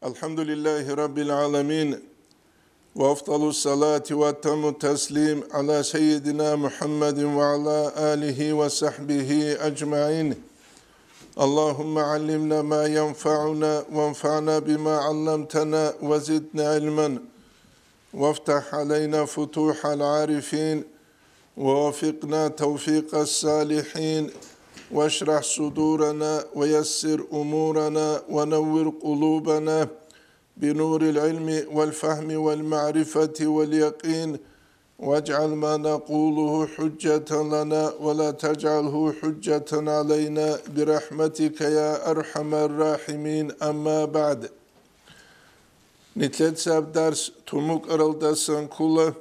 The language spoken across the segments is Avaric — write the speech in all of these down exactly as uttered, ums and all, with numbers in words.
الحمد لله رب العالمين، وأفضل الصلاة وأتم التسليم على سيدنا محمد وعلى آله وصحبه أجمعين. اللهم علمنا ما ينفعنا وانفعنا بما علمتنا وزدنا علما وافتح علينا فتوح العارفين ووفقنا توفيق الصالحين واشرح صدورنا ويسر أمورنا ونور قلوبنا بنور العلم والفهم والمعرفة واليقين واجعل ما نقوله حجة لنا ولا تجعله حجة علينا برحمتك يا أرحم الراحمين. أما بعد. Нилъеца дарс тумукӀаралдасан ккола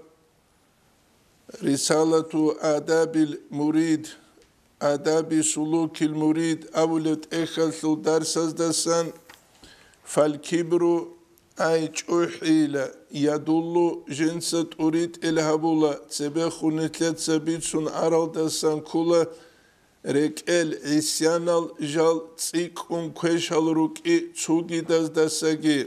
Рисалату адабил мурид, адаби сулукил мурид абулеб тӀехьалъул дарсаздасан, фалкибру, ай чӀухӀила, ядуллу, жинца тӀуритӀел гьабула, цебехун нилъеца бицун аралдасан ккола рекӀел гӀисянал жал цӀикӀкӀун квешал рукӀи цугидаздасаги.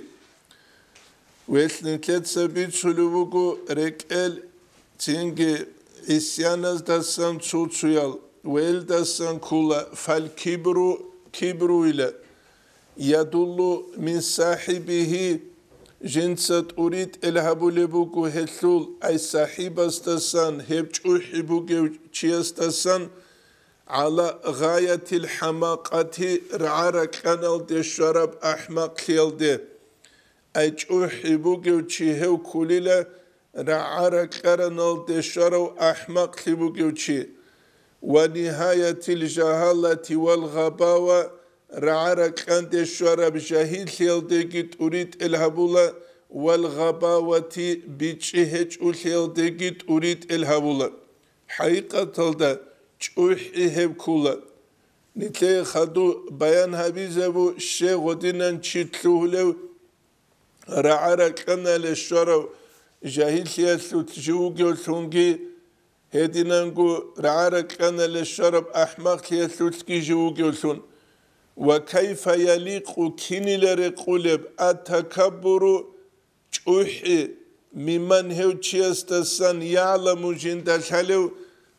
Велъ нилъеца бицулеб буго рекӀел цинги гӀисяназдасан цуцуял, велдасан ккола, фалкибру, кибруила, ядуллу мин сахибихи, жинца тӀуритӀел гьабулеб буго гьелъул, ай сахибасдасан, гьеб чӀухӀи бугев чиясдасан, гӀала гъаятил хӀамакъати, рагӀа-ракьаналде щвараб ахӀмакълъиялде. Ай чӀухӀи бугев чи гьев кколила, рагӀа-ракьаналде щварав ахӀмакълъи бугев чи. Ва нигьаятил жагьалати вал гъабава, рагӀа-ракьанде щвараб жагьиллъиялдеги тӀуритӀел гьабула, вал гъабавати, бичӀчӀи гьечӀолъиялдеги тӀуритӀел гьабула. ХӀакъикъаталда чӀухӀи гьеб ккола. Нилъее хадуб баян гьабизабу, щай гъодинан чи лъугьулев, рагӀа-ракьаналде щварав жагьиллъиялъулъ жив вугевлъунги, гьединанго рагӀа-ракьаналде щвараб ахӀмакълъиялъулъги жив вугевлъун. Ва кайфа яликъу, кинила рекъулеб, ат-такаббуру, чӀухӀи, миман, гьев чиясдасан, ягӀламу, жинда лъалев,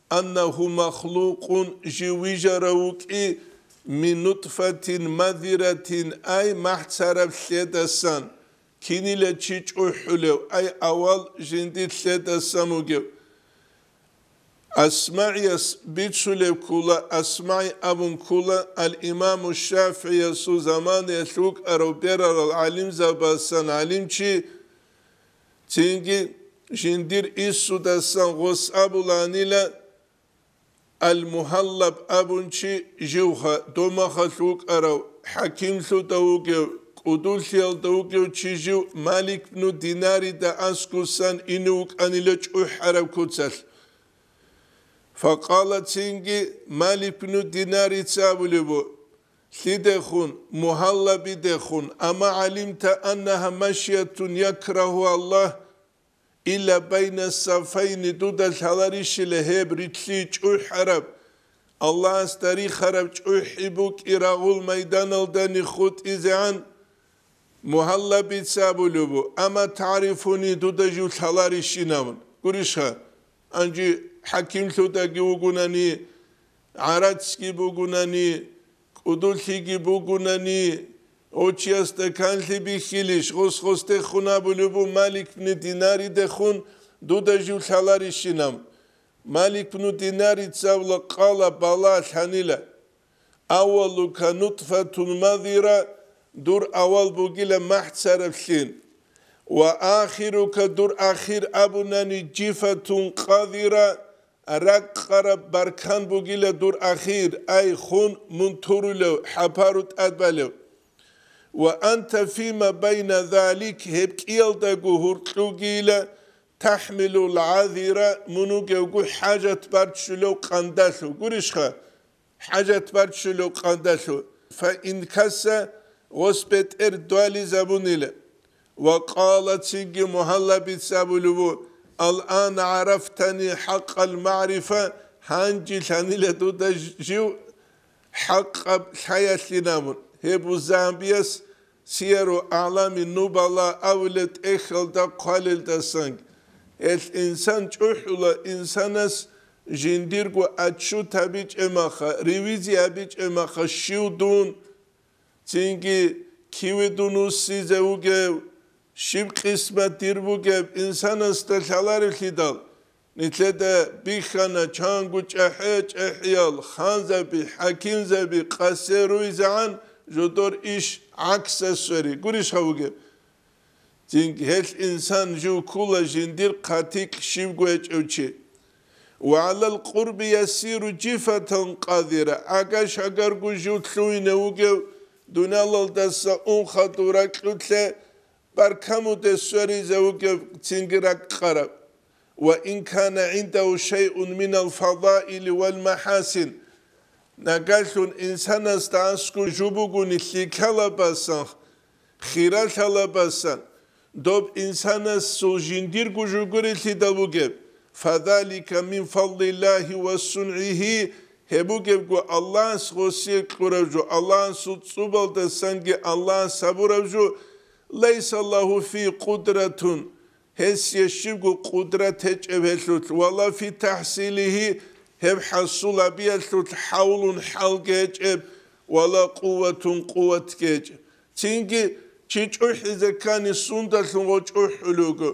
аннагьу махлукъун, жив вижарав вукӀи, мин нутфатин мадиратин, ай махӀцараб лъедасан. Кинила чи чӀухӀулев, ай авал жиндир лъедасан вугев. АсмагӀияс бицулеб ккола, АсмагӀи абун ккола, ал-Имаму ШафигӀиясул заманаялъ вукӀарав берарал гӀалимзабасан гӀалимчи, цинги жиндир инсудасан гъос абуланила, ал-Мугьаллаб абун чи, живха домахалъ вукӀарав, хӀакимлъуда вугев, кӀудулъиялда вугев чи жив Малик бну Динарида аскусан ине вукӀанила чӀухӀараб куцалъ. Факъала, цинги Малик бну Динарица абулеб бу, лъидехун, Мугьаллабидехун, ама гӀалимта аннагьа машиятун якрагьу Аллагь, илла байна сафайни, дуда лъаларищила гьеб рилълъи чӀухӀараб, Аллагьасда рихараб чӀухӀи букӀи рагъул майданалдани хутӀизегӀан? Мугьаллабица абулеб бу, ама тагӀрифуни, дуда жив лъаларищинабун. Гурищха, анжи хӀакимлъудаги вугунани, гӀарацги бугунани, кӀудулъиги бугунани, очиясда канлъи бихьилищ, гъос-гъосдехун абулеб бу, Малик бну Динаридехун дуда жив лъаларищинаб? Малик бну Динарица абула, къала, бала, лъанила. Аввалука нутфатун мадира, дур авал бугила махӀцараблъин. Ва ахирука, дур ахир абунани, жифатун къадира, ракъараб баркан бугила дур ахир, ай хун мун турулев, хӀапару тӀадбалев. Ва анта фима байна залик, гьеб кӀиялдаго гьуркьугийила, тахӀмилул гӀазира, мун вугевго хӀажат барччулев къандалъув. Гурищха? ХӀажат барччулев къандалъу, фа ин касса, гъос бетӀер дугьализабунила. Ва къала, цинги Мугьаллабица абулеб бу, алъана гӀарафтани хӀакъал магӀрифа, гьанже лъанила дуда жив хӀакъаб лъаялъин абун. Гьеб узамбияс Сияру АгӀлами Нубала абулеб тӀехьалда хъвалелдасан, гьелъ инсан чӀухӀула, инсанас жиндирго отчет гьабичӀеб маха, ревизия гьабичӀеб маха, щив дун, цинги киве дун вуссизе вугев, щиб къисмат дир бугеб, инсанасда лъаларевлъидал, нилъеда бихьана чанго чӀахӀи-чӀахӀиял ханзаби, хӀакимзаби къасе руйзегӀан жодор иш гӀаксасвери гурищха вугеб? Цинги гьелъ инсан жив ккула жиндир хъатикь щибго гьечӀев чи. Ва гӀалал къурби ясиру жифатан къадира, агаш-агарго жив лъугьине вугев, дуниялалдаса ун хадув ракьулъе баркамуде сверизе вугев цинги ракӀкъараб. Ва ин кана гӀиндагьу шайъун минал фадаили вал махӀасин, нагалъун инсанасда аскӀу жубугуни лъикӀалабасан, хиралъалабасан, доб инсанасул жиндирго жугурелъидал бугеб, фадалика мин фадлиллагьи ва сунъигьи, гьеб бугебго Аллагьас гъосие кьураб жо, Аллагьасул цӀубалдасанги Аллагьас гьабураб жо, лайса лагьу фи къудратун, гьесие щибго къудрат гьечӀеб гьелъулъ, вала фи тахӀсилигьи, гьеб хӀасул гьабиялъулъ хӀавлун хӀалги гьечӀеб, вала къуватун къуватги гьечӀеб. Цинги чи чӀухӀизе ккани сундалъун гъо чӀухӀулев вуго,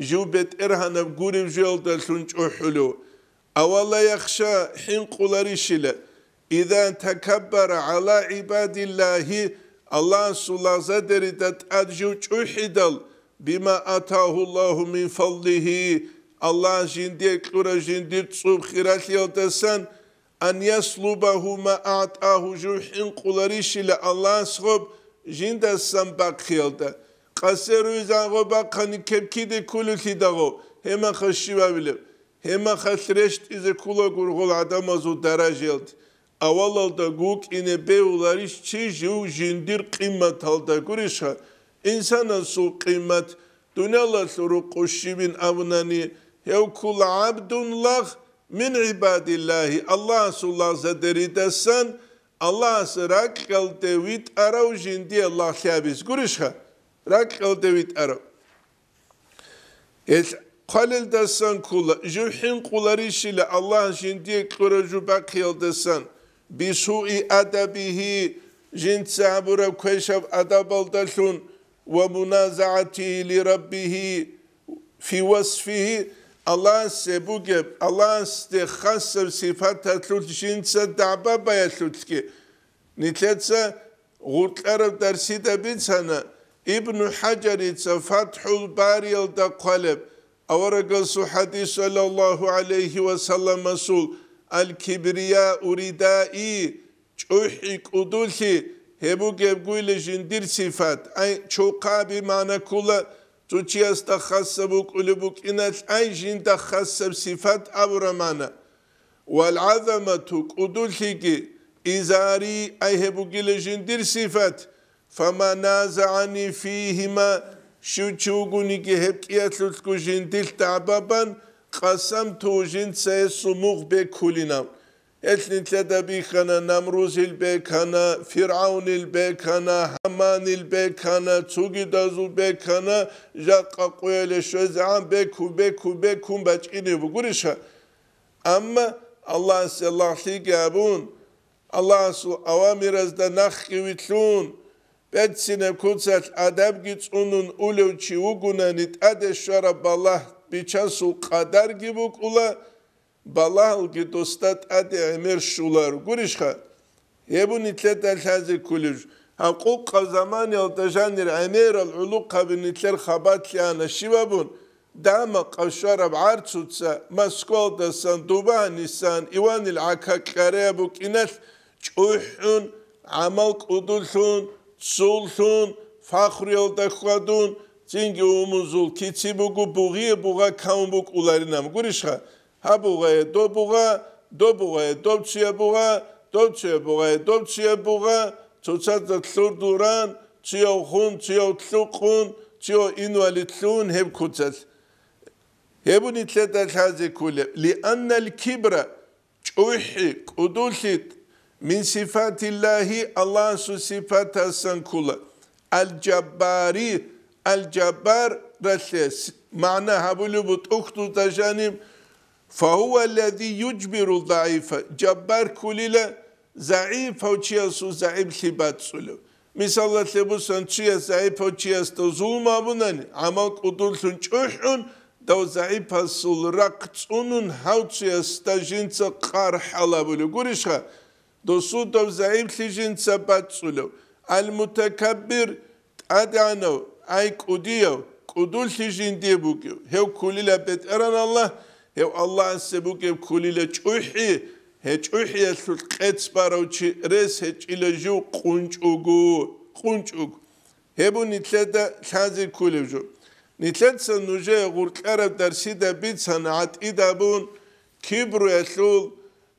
жив бетӀергьанаб гуреб жуялдалъун чӀухӀулев. Авала яхша хӀинкъуларищила, иза такаббара гӀала гӀибадиллагьи, Аллагьасул лагъзадерида тӀад жив чӀухӀидал, бима атагьу Аллагьу мин фадлигьи, Аллагьас жиндие кьураб жиндир цӀуб хиралъиялдасан, ан яслубагьу ма агӀтагьу, жив хӀинкъуларищила Аллагьас гъоб жиндасан бахъиялда. Къасе руйзан гъо бахъани кеб киде кколелъидагъо, гьемаха щивабилеб? Гьемахалъ рещтӀизе ккола гургъул гӀадамазул даражаялде. Авалалда гукӀине бегьуларищ чи жив жиндир къимматалда гурищха? Инсанасул къиммат, дуниялалъул рукъу щибин абунани, гьев ккола гӀабдун лагъ мин гӀибадиллагьи, Аллагьасул лагъзадеридасан, Аллагьас ракьалде витӀарав жиндие лагълъи абизе гурищха? Ракьалде витӀарав. Гьелъ хъвалелдасан ккола, жив хӀинкъуларищила Аллагь жиндие кьураб жо бахъиялдасан, бисуи адабигьи, жинца гьабураб квешаб адабалдалъун, ва муназагӀатигьи лираббигьи фи васфигьи, Аллагьасе бугеб, Аллагьасде хасаб сипаталъулъ жинца дагӀба баялъулъги. Нилъеца гъуркьараб дарсида бицана, Ибну ХӀажарица ФатхӀул Бариялда хъвалеб, аварагасул хӀадис, саллаллагьу гӀалайгьи ва салламасул, «Аль-кибрияу ридаи», чӀухӀи кӀудулъи, гьеб бугеб гуйла жиндир сифат, ай, чолхъаби магӀна ккола, цо чиясда хасаб букӀулеб букӀиналъ, ай, жинда хасаб сифат абураб магӀна. «Вал гӀазамату», кӀудулъиги, «изари», ай гьеб бугила жиндир сифат, «фаман назагӀани фигьима», щив чи вугониги гьеб кӀиялъулъго жиндилъ дагӀба бан, «къасамту», жинца гьесул мугъ бекулинав. Гьелъ нилъеда бихьана, Намрузил бекана, ФиргӀавнил бекана, ХӀаманил бекана, цогидазул бекана, жакъа къояле щвезегӀан бекун, бекун, бекун бачӀине бугурищха? Амма Аллагьасе лагълъиги абун, Аллагьасул авамиразда нахъги вилълъун, берцинаб куцалъ адабги цӀунун улев чи вугунани, тӀаде щвараб балагь бичасул къадарги букӀула, балагьалги досда тӀаде гӀемер щулар гурищха? Гьеб нилъеда лъазе кколеб жо. Гьаб къукъаб заманиялда жанир гӀемерал гӀулухъаби нилъер хабалъ лъана щиб абун, дама къавшараб гӀарцуца Москвалдасан Дубанисан Иванил гӀака кьараб букӀиналъ чӀухӀун, гӀамал кӀудулъун, цуллъун, фахруялда хьвадун, цинги умузул кици буго бугъие бугъа кавун букӀуларинаб гурищха? Гьаб бугъае доб бугъа, доб бугъае доб цуяб бугъа, доб цуяб бугъае доб цуяб бугъа, цоцазда лъурдул ран, цуяв хун, цуяв лъукъун, цуяв инвалидлъун гьеб куцалъ. Гьеб нилъеда лъазе кколеб, лианнал кибра, чӀухӀи, кӀудулъи, мин сифатиллагьи, Аллагьасул сипатасан ккола. Аль-Жаббари, Аль-Жаббаралъе с-, магӀна гьабулеб бу тӀухьдузда жаниб, фагьува аллази южбиру загӀифа, Жаббар кколила загӀипав чиясул загӀиплъи бацӀцӀулев. Мисалалъе бусан, чияс загӀипав чиясда зулму абунани, гӀамал кӀудуллъун чӀухӀун, дав загӀипасул рахъ цӀунун, гьав чиясда жинца къар хӀалабулев. Гурищха? Досудав загӀиплъи жинца бацӀцӀулев. Аль-мутакаббир, тӀадегӀанав, ай кӀудияв, кӀудулъи жиндие бугев. Гьев кколила БетӀеран Аллагь, гьев Аллагьасе бугеб кколила чӀухӀи, гье чӀухӀиялъулъ къец барав чи рес гьечӀила жив къунчӀуго, къунчӀуго. Гьеб бу нилъеда лъазе кколеб жо. Нилъеца нужее гъуркьараб дарсида бицана гӀатӀидабун кибруялъул,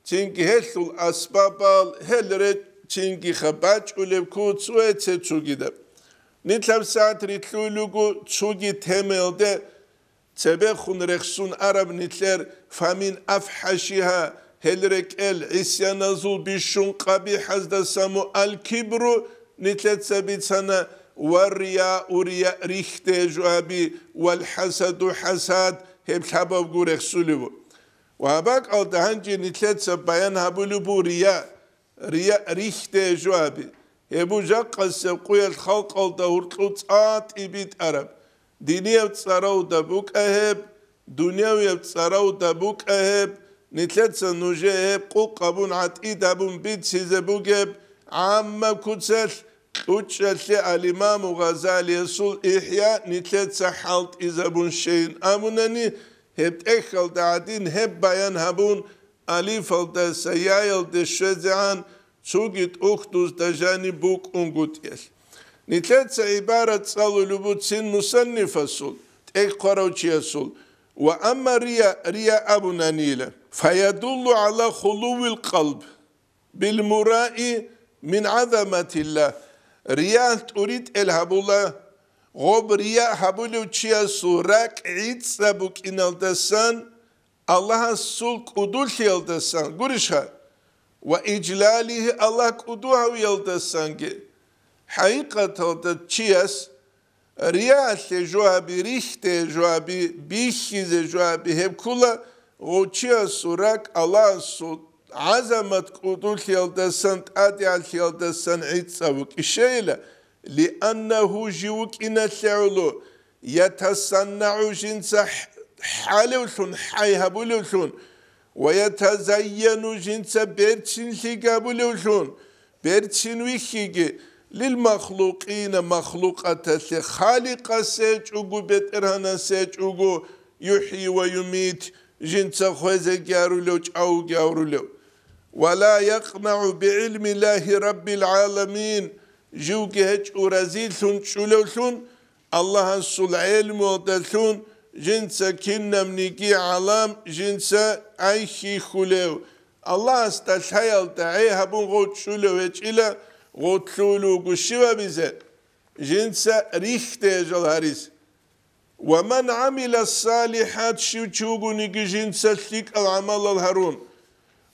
цинги гьелъул асбабал, гьел речӀчӀинги хабачӀулеб куц ва цо цогидаб. Нилъ гьабсагӀат рилълъуй руго цоги темаялде цебехун рехсон араб нилъер фамин афхӀашиха, гьел рекӀел гӀисяназул бищун къабихӀаздаса му аль-кибру нилъеца бицана ва рияу рия рихьде жугьаби вал хӀасаду хӀасад гьеб лъабабго рехсулев. Ва гьаб бакӀалда гьанже нилъеца баян гьабулеб бу рия, рия рихьде жугьаби. Гьеб бу жакъасеб къуялъ халкъалда гьуркьу цӀа тӀибитӀараб. Динияб цӀаравда букӀа гьеб, дунявияб цӀаравда букӀа гьеб, нилъеца нужее гьеб къукъ абун гӀатӀид абун бицизе бугеб гӀамма куцалъ, кьучӀалъе алимаму Гъазалиясул ИхӀя нилъеца хӀалтӀизабун щейин абунани, гьеб тӀехьалда гӀадин гьеб баян гьабун, алифалдаса яялде щвезегӀан цуги тӀухьдузда жаниб букӀунгутӀиялъ. Нилъеца гӀибарат цӀалулеб буцин мусаннифасул, тӀехь хъваравчиясул, ва амма рия, рия абунанила, фаядуллу гӀала хулувил къалб. Билмураи мин гӀазаматилла, риял тӀуритӀел гьабула, гъоб рия гьабулев чиясул ракӀ гӀицӀа букӀиналдасан, Аллагьасул кӀудулъиялдасан, гурищха, ва ижлалихи, Аллагь кӀуду гьавиялдасанги. ХӀакъикъаталда чияс Риялъе жугьаби, рихьде жугьаби, бихьизе жугьаби гьеб ккула гъов чиясул ракӀ Аллагьасул гӀазамат кӀудулъиялдасан, тӀадегӀанлъиялдасан гӀицӀаб букӀищейила, лианнагьу жив вукӀиналъе гӀоло, ятасаннагӀу жинца хӀ-, хӀалевлъун, хӀай гьабулевлъун, ва ятазайяну жинца берцинлъи гьабулевлъун, берцин вихьиги, лилмахлукъина, махлукъаталъе, Халикъасе чӀугу, БетӀергьанасе чӀугу, юхӀйи ва юмит, жинца хвезеги арулев, чӀавуги аврулев. Ва ла якънагӀу бигӀилмиллагьи раббил гӀаламин, живги гьечӀо разилъун чӀулевлъун, Аллагьасул гӀелмуялдалъун жинца кинабниги гӀалам жинца айхьихьулев, Аллагьасда лъаялда гӀей гьабун гъов чӀулев гьечӀила, гъов лъугьулев вуго щив абизе, жинца рихьде гьежал гьариз. Ва ман гӀамила салихӀат, щив чи вугониги жинца лъикӀал гӀамалал гьарун,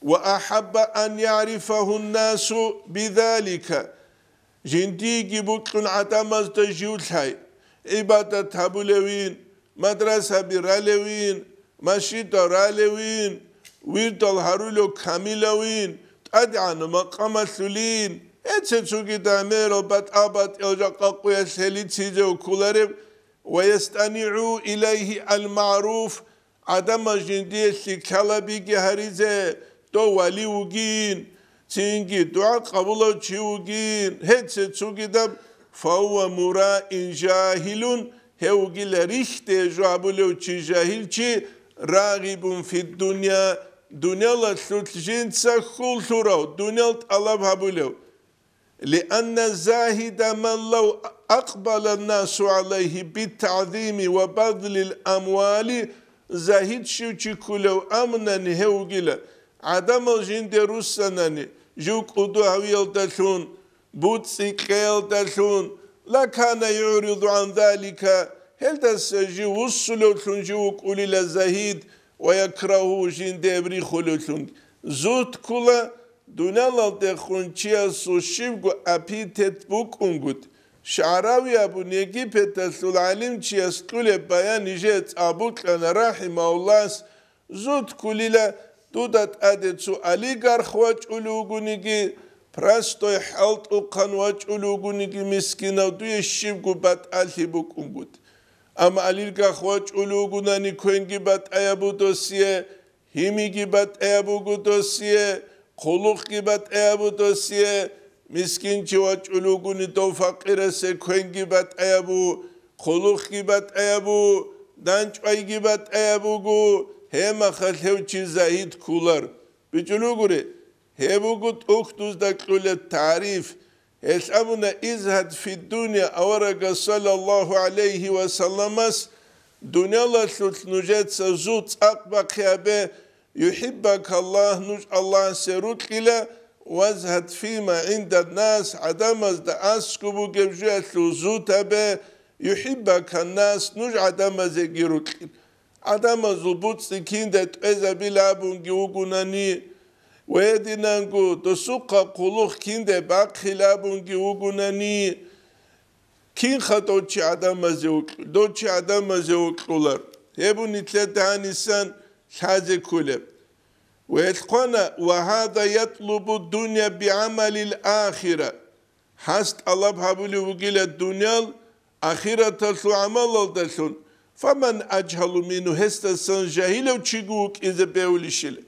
ва ахӀабба ан ягӀрифагьу ннасу бидалика, жиндиеги бокьун гӀадамазда жив лъай, гӀибадат гьабулевин, мадрасаби ралевин, машидал ралевин, вирдал гьарулев камилавин, тӀадегӀанав макъамалъулин, гьеце цогидал гӀемерал батӀа-батӀиял жакъа къуялъ гьелицизе кколарев, ва ястанигӀу илайгьи аль-магӀруф, гӀадамаз жиндие лъикӀлъалабиги гьаризе, дов вали вугин, цинги дугӀа къабулав чи вугин, гьеце цогидаб, фагьува мураин жагьилун, гьев вугила рихьде жугьабулев чи, жагьил чи, рагъибун фиддунья, дуниялалъулъ жинца хьул лъурав, дуниял тӀалаб гьабулев. Лианна загьида ман лав акъбала ннасу гӀалайгьи биттагӀзими ва базлил амвали, загьид щив чи ккулев амунани гьев вугила, гӀадамал жинде руссанани, жив кӀуду гьавиялдалъун, буцӀцӀи кьеялдалъун, ла кана югӀриду гӀан залика, гьелдаса жив вуссулевлъун жив вукӀулила загьид ва якрагьу жинде гьеб рихулевлъун. Зугьд ккула, дуниялалдехун чиясул щибго аппетит букӀунгут, ШагӀрави абун Египеталъул гӀалимчияс кьулеб баян нижее цӀабукьана, рахӀимагьуллагь, зуд ккулила, дуда тӀаде цо олигарх вачӀулев вугониги, простой хӀалтӀухъан вачӀулев вугониги мискинав, дуе щибго батӀалъи букӀунгут. Амма олигарх вачӀулев вугунани квенги батӀаяб буго досие, гьимиги батӀаяб буго досие, хъулухъги батӀаяб буго досие, мискинчи вачӀулев вугони дов факъирасе квенги батӀаяб буго, хъулухъги батӀаяб буго, дандчӀвайги батӀаяб буго, гьеб мехалъ гьев чи загьид кколар. БичӀчӀулев вугури, гьеб буго тӀухьдузда кьолеб тагӀриф. Гьелъ абуна: «Изгьад фиддуния», аварагас саллаллагьу гӀалайгьи ва салламас, дуниялалъулъ нужеца зуд цӀакъ бахъи гьабе, «ЮхӀиббакаллагь», нуж Аллагьасе рокьила, «вазгьад фима гӀинданнас», гӀадамазда аскӀоб бугеб жоялъул зуд гьабе, «юхӀиббаканнас», нуж гӀадамазеги рокьила. ГӀадамазул буцӀцӀи кинде тӀезабила абунги вугунани, ва гьединанго досухъа хъулухъ кинде бахъила абунги вугунани, кинха дов чи гӀадамазе вокьу-, дов чи гӀадамазе вокьулар? Гьеб нилъеда гьанисан лъазе кколеб. Ва гьелъ хъвана: «Ва гьаза ятлубу дунья бигӀамалил ахира». Гьас тӀалаб гьабулев вугила дуниял ахираталъул гӀамалалдалъун, фаман ажгьалу мингьу, гьесдасан жагьилав чиго вукӀизе бегьулищила.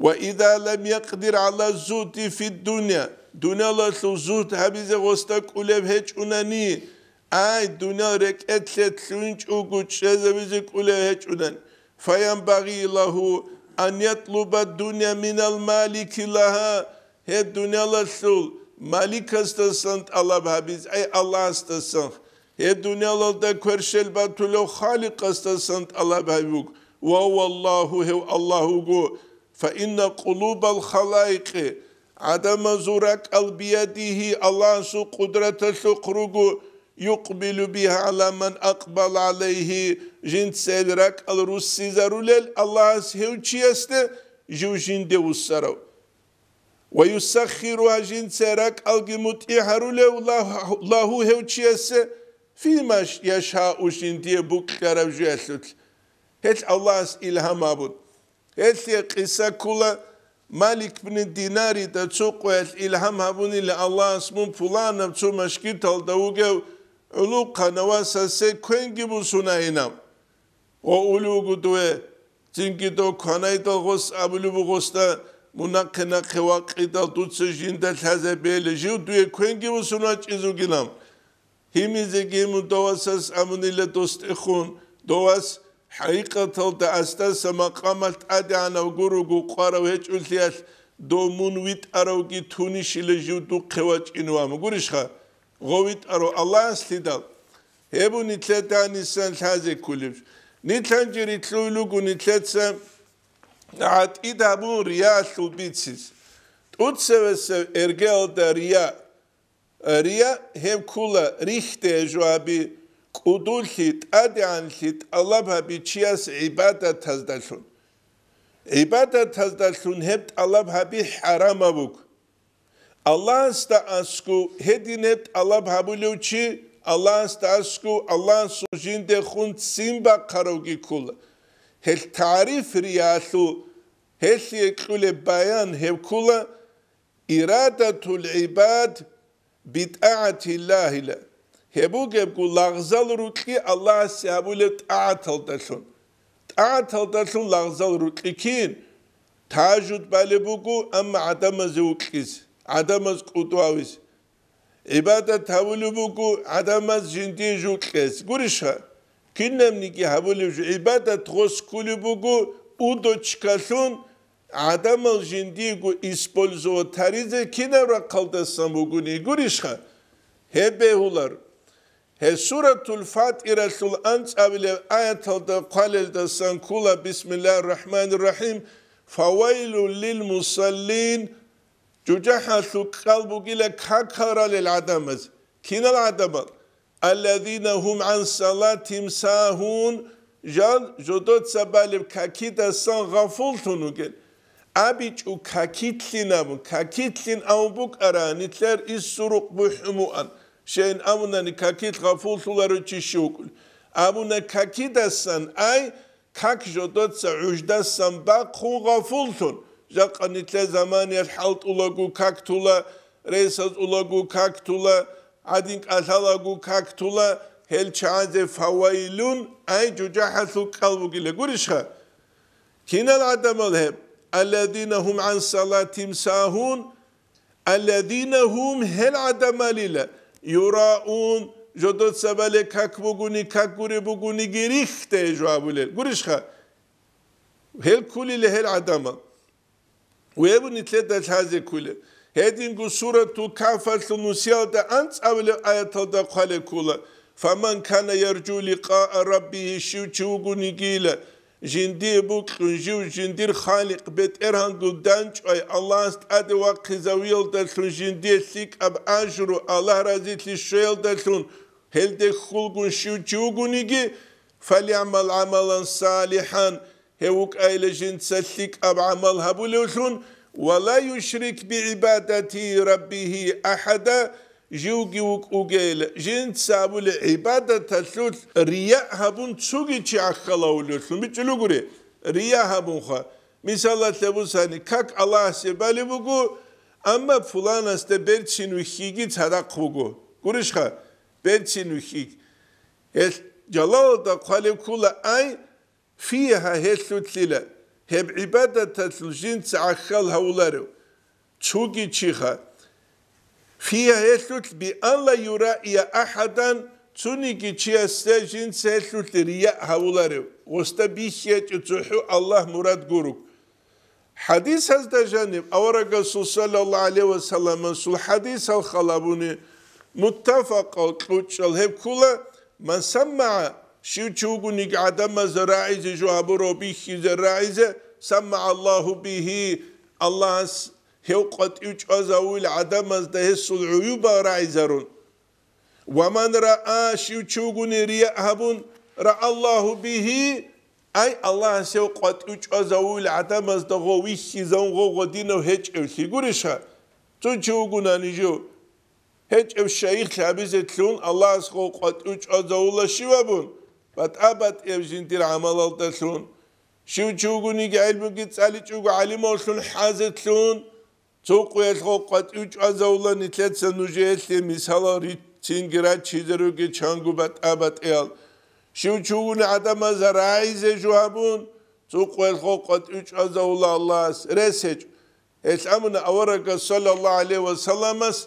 Ва иза лам якъдир гӀала зугьди фиддуния, дуниялалъул зугьд гьабизе гъосда кӀулеб гьечӀунани, ай, дуниял рекӀелъе лъугьинчӀого чӀезабизе кӀулеб гьечӀунани, фаянбагъи лагьу ан ятлуба дунья минал малики лагьа, гьеб дуниялалъул маликасдасан тӀалаб гьабиз, ай Аллагьасдасан, гьеб дуниялалда кверщел батулев Халикъасдасан тӀалаб гьабуг, ва валлагьу, гьев Аллагь вуго, фа инна къулубал халаикъи, гӀадамазул ракӀал биядигьи, Аллагьасул къудраталъухъ руго, юкъбилу бигьа гӀала ман акъбала гӀалайгьи, жинцайил ракӀал руссизарулел Аллагьас гьев чиясде жив жинде вуссарав. Ва юсаххиругьа, жинцай ракӀалги мутӀигӀ гьарулев лагь-, лагьу гьев чиясе, фима яшаъу, жиндие букьараб жоялъулъ. Гьелъ Аллагьас илгьам гьабун. Гьелъие къиса ккола, Малик бни Динарида цо къоялъ илгьам гьабунила Аллагьас: «Мун пуланаб цо машгиталда вугев гӀулухъанав васасе квенги бусунайинаб». Гъо улев вуго дуе, цинги дов кванайдал гъос абулеб буго гъосда: «Мун нахъе-нахъе вакъидал дуца жинда лъазе бегьила, жив дуе квенги бусун вачӀиз вугилан». Гьимизеги мун дов васас абунила досдехун, дов вас хӀакъикъаталда асдаса макъамалъ тӀадегӀанав гуруго къварав гьечӀолъиялъ, дов мун витӀаравги тунищила жив духъе вачӀинав вугурищха? Гъо витӀарав Аллагьаслъидал. Гьеб нилъеда гьанисан лъазе кколеб. Нилъ гьанже рилълъуй руго нилъеца гӀатӀид гьабун риялъул бициз. ТӀуцевесев эргеялда рия. Рия гьеб ккола рихьде жугьаби, кӀудулъи, тӀадегӀанлъи тӀалаб гьаби чияс гӀибадатаздалъун. ГӀибадатаздалъун гьеб тӀалаб гьаби хӀарамаб буго. Аллагьасда аскӀов гьедин гьеб тӀалаб гьабулев чи, Аллагьасда аскӀов Аллагьасул жиндехун ццин бахъаравги ккола. Гьелъ тагӀриф риялъул, гьелъие кьулеб баян гьеб ккола: «Ирадатул гӀибад битӀагӀатиллагьила». Гьеб бугебго лагъзал рукьи Аллагьасе гьабулеб тӀагӀаталдалъун. ТӀагӀаталдалъун лагъзал рукьи кин? Тажуд балеб буго, амма гӀадамазе вукьиз, гӀадамаз кӀудвавиз. ГӀибадат гьабулеб буго гӀадамаз жиндие жукьес. Гурищха? Кинабниги гьабулеб жо гӀибадат гъос кколеб буго удочкалъун, гӀадамал жиндиего использовать гьаризе кинаб рахъалдасан бугони гурищха? Гьеб бегьулар. Гьеб Суратул Фатиралъул анцӀабилеб аяталда хъвалелдасан ккола: «Бисмиллагьир рахӀманир рахӀим. Фавайлун лил мусаллин». ЖужахӀалъул кьал бугила какал ралел гӀадамаз. Кинал гӀадамал? «Аллазина гьум гӀан салатихим сагьун», жал жодоца балеб какидасан гъафуллъун вугел. АбичӀо какилъин абун, какилъин абун букӀара, нилъер иссурукъ бухӀун муан. Щайин абунани, какилъ гъафуллъуларо чи щив вукӀулев. Абуна, какидасан, ай, как жодоца гӀуждасан бахъун гъафуллъун. Жакъа нилъер заманиялъ хӀалтӀулаго как тула, ресазулаго как тула, гӀадин кӀалъалаго как тула, гьел чагӀазе фавайлун, ай, жужахӀалъул кӀал бугила. Гурищха? Кинал гӀадамал гьеб? Алладина гьум гӀан салатим сагьун, Алладина гьум, гьел гӀадамалила, юраун, жодоцабале как бугуни, как гуре бугуниги рихьде жо абулел. Гурищха? Гьел ккулила гьел гӀадамал. Веб нилъеда лъазе ккулеб. Гьединго Суратул Кафалъул нусиялда анцӀабилеб аяталда хъвалеб ккула: «Фаман кана яржу ликъаа раббигьи», щив чи вугонигила, жиндие букьун жив жиндир Халикъ БетӀергьангун данчӀвай Аллагьас тӀаде вахъизавиялдалъун жиндие лъикӀаб ажру, Аллагь разилъи щвеялдалъун гьелде хьулгун щив чи вугониги, «фалямал гӀамалан салихӀан», гьев вукӀайила жинца лъикӀаб гӀамал гьабулевлъун, «ва ла юшрик бигӀибадати раббигьи ахӀада», живги вукӀугейила, жинца абулеб гӀибадаталъулъ рияъ гьабун цоги чи гӀахьалавулевлъун бичӀчӀулугури, рияъ гьабунха. Мисалалъе бусани, как Аллагьасе балеб буго, амма пуланасда берцин вихьиги цадахъ буго. Гурищха? Берцин вихьиги. Гьелъ жалалалда хъвалеб ккула, ай, фигьа гьелъулъила, гьеб гӀибадаталъул жинца гӀахьал гьавуларев цоги чиха. Фигьа гьелъулъ би ан ла юраия ахӀадан, цониги чиясда жинца гьелъулъ рияъ гьавуларев, гъосда бихьичӀеб цохӀо Аллагь мурад гуруг. ХӀадисазда жаниб аварагасул саллаллагьу гӀалайгьи ва салламасул хӀадисал халабуни муттафакъал кьучӀал гьеб ккула: «Ман саммагӀа», щив чи вугониги гӀадамазда рагӀизе жо гьабурав бихьизе рагӀизе, «саммагӀа Аллагьу бигьи», Аллагьас гьев къватӀив чӀвазавуйил гӀадамазда гьесул гӀуюбал рагӀизарун. «Ва ман раа», щив чи вугони рияъ гьабун, «раа Аллагьу бигьи», ай, Аллагьас гьев къватӀив чӀвазавуйил гӀадамазда гъов вихьизавун гъов гъодинав гьечӀевлъи гуриша? Цо чи вугунани жив гьечӀев шайихлъи гьабизе лъун Аллагьас гъов къватӀив чӀвазавула щив абун, батӀа-батӀияб жиндир гӀамалалдалъун. Щив чи вугониги гӀелмуги цӀаличӀого гӀалимавлъун хӀазе лъун, цо къуялъго къватӀив чӀвазавула нилъеца нужеелъе мисалал рицинги раччизе ругел чанго батӀа-батӀиял. Щив чи вугони гӀадамаз рагӀизе жо гьабун, цо къуялъго къватӀив чӀвазавула Аллагьас рес гьечӀо. Гьелъ амуна аварагас саллаллагьу гӀалайгьи ва салламас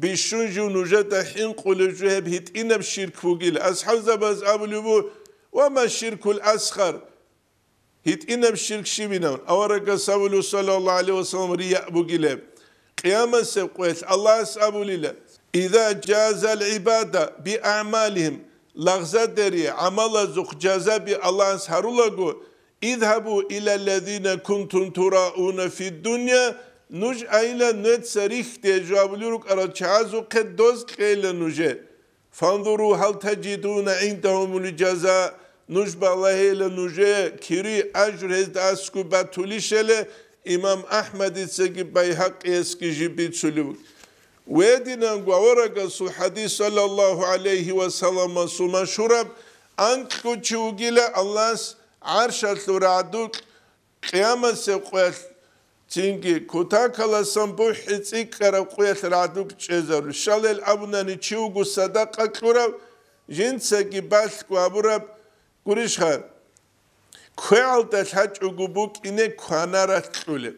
бищун жив нужеда хӀинкъулев жо гьеб гьитӀинаб ширк бугила. АсхӀабзабаз абулеб буго: «Ва ма ширкул асгъар?» ГьитӀинаб ширк щибинаб? Аварагас абулев, саллаллагьу гӀалайгьи ва саллам, рияъ бугилеб. Къиямасеб къоялъ Аллагьас абулила: «Иза жазал гӀибада би аъмалихим», лагъзадери гӀамалазухъ жазаби Аллагьас гьарулаго, «Идгьабу ила ллазина кунтум турауна фид дунья», нуж айила нуца рихьде жавабли рукӀарал чагӀазухъе, доз кьейила нужее. «Фанзуру гьал таджидуна гӀиндагьумул жаза», нуж балагьейила нужее кири, ажр гьезда аскӀоб батулищали, имам АхӀмадицаги Байгьакъиясги жиб бицулеб. Гьединанго аварагасул хӀадис, саллаллагьу гӀалайгьи ва салламасул машгьураб: анкьучи вугила Аллагьас гӀаршалъул рагӀдукь, къиямасеб къоялъ цинги кутакаласан бухӀи цӀикӀкӀараб къоялъ рагӀдукь чӀезару. Щалел абунани чи вуго садакъа кьурав, жинцаги балъго абураб гурищха, квегӀалда лъачӀого букӀине кванаралъ кьулеб.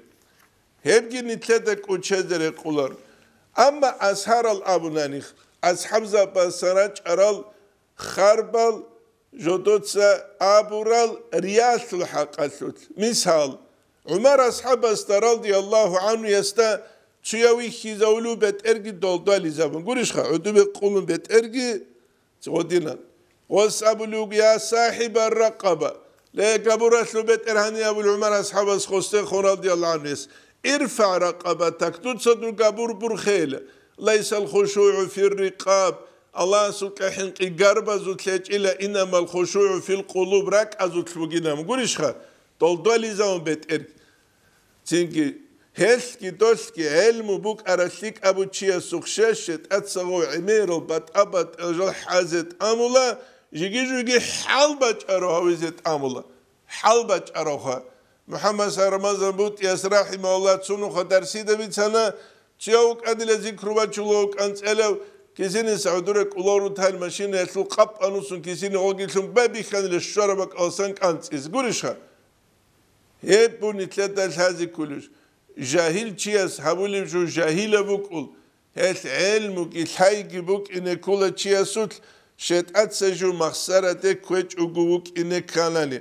Гьебги нилъеда кӀочезе рекъолар. Амма асгьарал абунани, асхӀабзабазасан рачӀарал харбал, жодоца абурал риялъул хӀакъалъулъ. Мисал, ГӀумар асхӀабасда, радияллагьу гӀанхуясда, цуяв вихьизавулев бетӀерги долдвализабун. Гурищха, гӀодобе къулун бетӀерги гъодинан. Гъос абулев: «Я сахӀибар ракъаба», ле, габуралъул бетӀер гьаниб абулев ГӀумар асхӀабас гъосдехун, радияллагьу гӀанхуяс: «ИрфагӀ ракъабатак», дуца дур габур бурхейила. «Лайсал хушугӀу фир рикъаб», Аллагьасукьа хӀинкъи гарбазулъ гьечӀила, «инамал хушугӀу фил къулуб», ракӀазулъ бугинаб. Гурищха, долдвализавун бетӀер. Цинги Гьелъги долъги гӀелму букӀаралъи кӀабу чиясухъ щай шетӀаца гъов гӀемерал батӀа-батӀиял жал хӀазе тӀамула, жиги-жуги хӀал бачӀарав гьавизе тӀамула. ХӀал бачӀаравха. МухӀаммад Рамазан БутӀияс, рахӀимагьуллагь, цунухъа дарсида бицана, чияв вукӀанила зикру бачулев вукӀан цӀелев, кисиниса гӀодуре кӀулав рутал машинаялъул къапӀ анусун кисини гъогилъун бабихьанила щвараб бакӀалсан кӀанцӀиз. Гурищха? Гьеб буни лъеда лъази кколищ? Жагьил чияс гьабулеб жо жагьилаб букӀул, гьелъ гӀелмуги лъайги букӀине ккола чиясулъ, шетӀаца жо махсараде кквечӀого вукӀине кканани.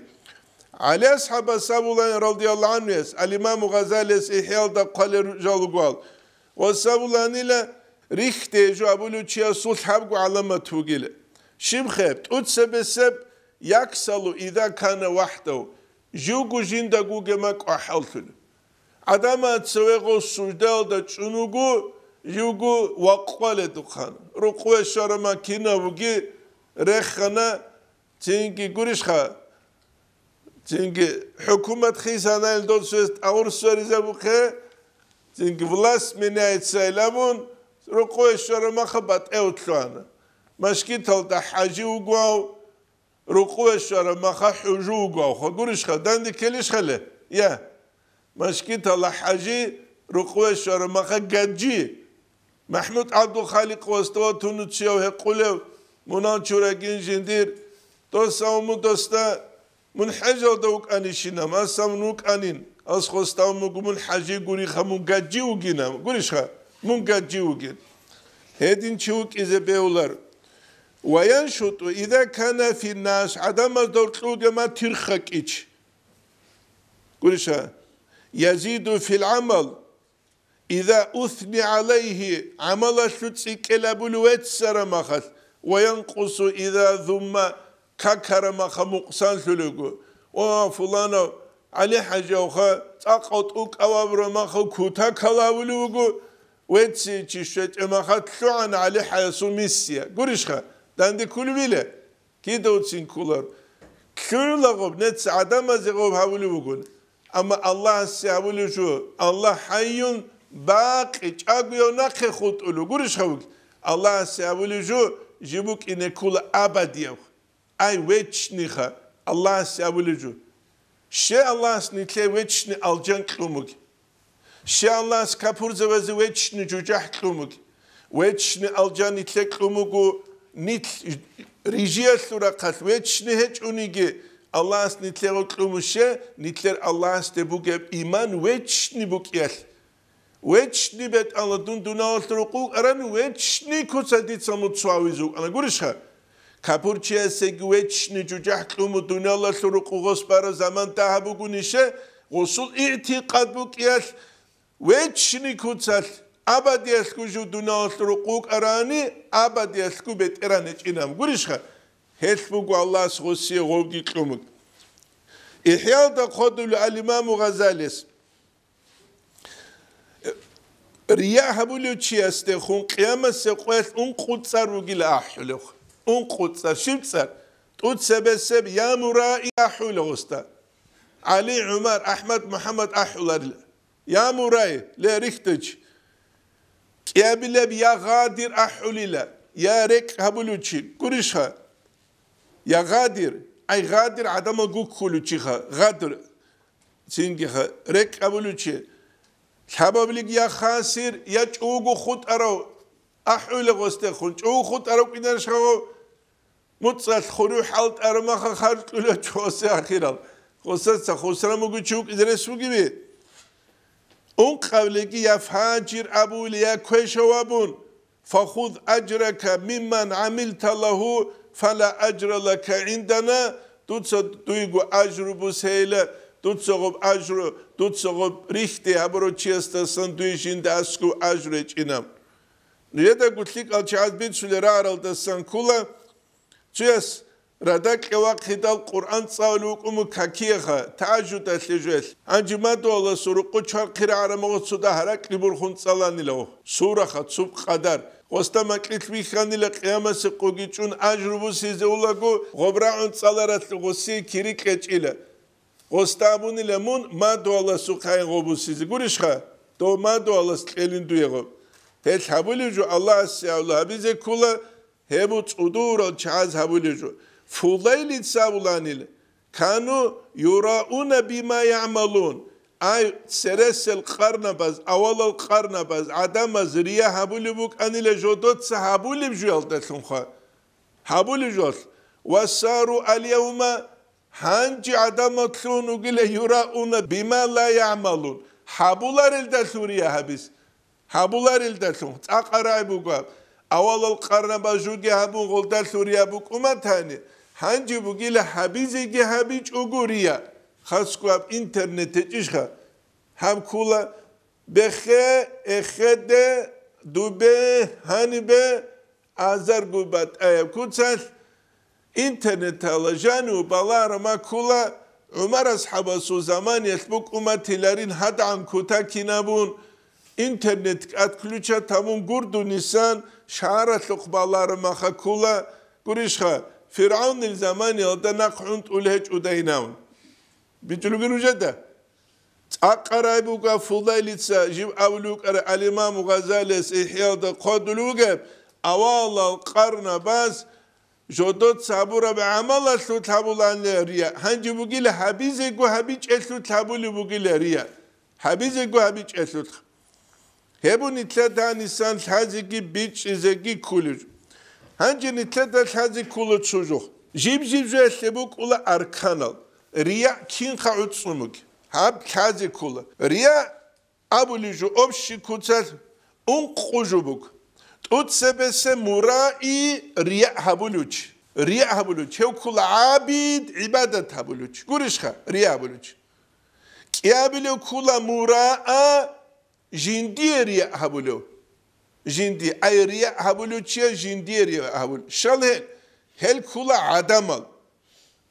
ГӀали асхӀабас абулаан, радияллагьу гӀанхуяс, ал-Имаму Гъазалияс ИхӀяалда хъвалел жал ругоал, ва асабуланила рихьде жо абулев чиясул лъабго гӀаламат вугила. Щиб хъеб, тӀуцебесеб, яксалу иза кана вахӀдав, живго жиндаго вугема кӀвахӀаллъула. ГӀадамал цеве гъов суждаялда чӀун вуго, живго вакъваледухъан. Рукъве щварама кинав вуги рехана, цинги гурищха, цинги хӀукумат хисанайил досуэс тӀагъур сверизабухъе, цинги власть меняется илабун, рукъве щварамаха батӀев лъугьана. Машгиталда хӀажи вугвав, рукъве щвара маха хӀужу вугавха. Гурищха, данде ккелищхале? Я. Машгитала хӀажи, рукъве щвара маха гаджи. МахӀмуд ГӀабдулхаликъ вастава тунуцияв гьекъулев, мунал чурагин жиндир, дос авму доста, мун хӀежалда вукӀанищина, масан вукӀанин, ас хостав мугу мун хӀажи гуриха, мун гаджи вугина, гурищха, мун гаджи вугин. Гьедин чи вукӀизе бегьулар. Ва яншуту, иза кана фи ннас, гӀадамазда гьоркьуге ма тирха кӀич. Гуриша, язиду фил гӀамал, иза усни гӀалайгьи, гӀамалалъу цӀикӀкӀел абулев веццара махалъ, ва янкъусу, иза зумма, какара маха мукъсанлъулего. Ва фуланав, ГӀали-хӀажавха, цӀакъав тӀукӀав абура маха кута калавулев вуго, вецци чи щвечӀеб маха лъугӀан ГӀали-хӀаясул миссия. Гурищха, данде кколевила? Кидавцин кколар. Лъугьулагъуб, нецц гӀадамазе гъуб гьавулев вугун. Амма Аллагьасе гьавулев жо, Аллагь хӀайюн бакъи чӀагояв нахъе хутӀулев гурищ гьавуг? Аллагьасе гьавулев жо, жиб букӀине ккула абадияб. Ай, вечниха, Аллагьасе гьавулев жо. Ще Аллагьас нилъе вечни алжан кьумуг. Ще Аллагьас капурзавазе вечни жужахӀ кьумуг. Вечни алжан нилъе кьумуго, нилъ рижиялъул рахъалъ вечни гьечӀониги, Аллагьас нилъего кьумуще, нилъер Аллагьасде бугеб иман вечни букӀиялъ. Вечни бетӀала дун дуниялалъ рукъу аран, вечни куца дица муцу гьавизе вукӀана гурищха? Капурчиясеги вечни жужахӀ кьуму дуниялалъул рукъу гъос бара заман дагьаб бугунише, гъосул игӀтикъад букӀиялъ, вечни куцалъ, абадиялъго жив дуниялалъул рукъу вукӀарани, абадиялъго бетӀеран гьечӀинаб гурищха? Гьелъ буго Аллагьас гъосие гъовги кьумуг. ИхӀялда хъодулев ал-Имаму Гъазалис. Рия гьабулев чиясдехун къиямасеб къоялъ ункъо цӀар ругила ахӀулев. Ункъо цӀар, щиб цӀар? ТӀуцебесеб я мураи ахӀулев гъосда. ГӀали, ГӀумар, АхӀмад, МухӀаммад ахӀуларила. Я мураи, ле рихьдеч. КӀиабилеб я гъадир ахӀулила, я рекӀ гьабулев чи, гурищха? Я гъадир, ай гъадир гӀадамал гуккулев чиха, гъадир. Цинги ха-, рекӀ абулев чи, лъабаблъи я хасир, я чӀугу хутӀарав, ахӀула гъосдехун, чӀугу хутӀарав кӀидарищ гъов, муцӀалъ хурив хӀалтӀараб маха харжулев чи гъосе ахирал, гъосаца хусран бугев чи вукӀизе рес бугеви? Ункъавлиги я фажир абули, я квешав абун, فخذ أجرك ممن عملت له فلا أجر لك عندنا, дуца дуйго ажру бусейла, дуца гъоб ажру, дуца гъоб рихьде гьабурав чиясдасан дуе жинда аскӀов ажру гьечӀина. Нужеда гулъикӀал чагӀаз бицулел рагӀаралдасан ккола, цояс радакьа вахъидал Къуръан цӀалулев вукӀун мун какияха, тагьажудалъе жоялъ. Гьанже мадугьаласул рукъу чвархъи рагӀарамагъо цо дагь ракьги бурхун цӀаланилав, сураха, цо къадар. Гъосда макьилъ вихьанила къиямасеб къоги чӀун ажру бусизе улаго, гъоб рагӀун цӀаларалъ гъосие кири кьечӀила. Гъосда абунила мун мадугьаласухъайин гъобусизе. Гурищха? Дов мадугьалас кьелин дуего. Гьел гьабулеб жо Аллагьасе гьавла гьабизе ккола, гьеб цӀудурал чагӀаз гьабулеб жо. Фудайлица абуланила: «Кану юрауна бима ягӀмалун». Ай, цересел къарнабаз, авалал къарнабаз, гӀадамаз рия гьабулеб букӀанила жодоца гьабулеб жуялдалъунха. Гьабулеб жуялъ. «Ва сару аль-явма», гьанже гӀадамал лъугьун вугила, «юрауна бима ла ягӀмалун», гьабуларелдалъун рия гьабиз. Гьабуларелдалъун цӀакъ рагӀи буго. Авалал къарнабаз жуги гьабун гъолдалъун рия букӀуматани, гьанже бугила гьабизеги гьабичӀого рия. Хасго гьаб интернет гьечӀищха? Гьаб ккола бехе, эхеде, дубе, гьанибе, азарго батӀаяб куцалъ. Интернетала жанив балагьараб ккола, ГӀумар асхӀабасул заманиялъ букӀуматиларин гьадгӀан кута кинабун, интернет отключать гьабун гурдунисан шагьаралъухъ балагьараб маха ккола, гурищха, ФиргӀавнил заманиялда нахъ гӀунтӀул гьечӀодайинавун. БичӀулги нужеда? ЦӀакъ рагӀи буго Фудайлица, жив абулев вукӀарав алимаму Гъазалияс ИхӀяалда хъвадулев вугеб, авалал къарнабаз жодоца гьабураб гӀамалалъулъ гьабуланила рия, гьанже бугила гьабизего гьабичӀелъулъ гьабулеб бугила рия. Гьабизего гьабичӀелъулъ. Гьеб нилъеда гьанисан лъазеги бичӀчӀизеги кколеб жо. Гьанже нилъеда лъазе ккола цо жо. Жиб-жиб жоялъе букӀула арканал. Рияъ кинха гӀуцӀцӀун бугеб? Гьаб лъазе ккола. Рияъ абулеб жо общий куцалъ ункъо жо буго. ТӀуцебесеб мураи рияъ гьабулев чи. Рияъ гьабулев чи. Гьев ккола гӀабид, гӀибадат гьабулев чи. Гурищха, рияъ гьабулев чи. КӀиабилев ккола мураъа, жиндие рияъ гьабулев. Жинди, ай рияъ гьабулев чияс жиндие рияъ гьабулев. Щал гьел, гьел ккола гӀадамал.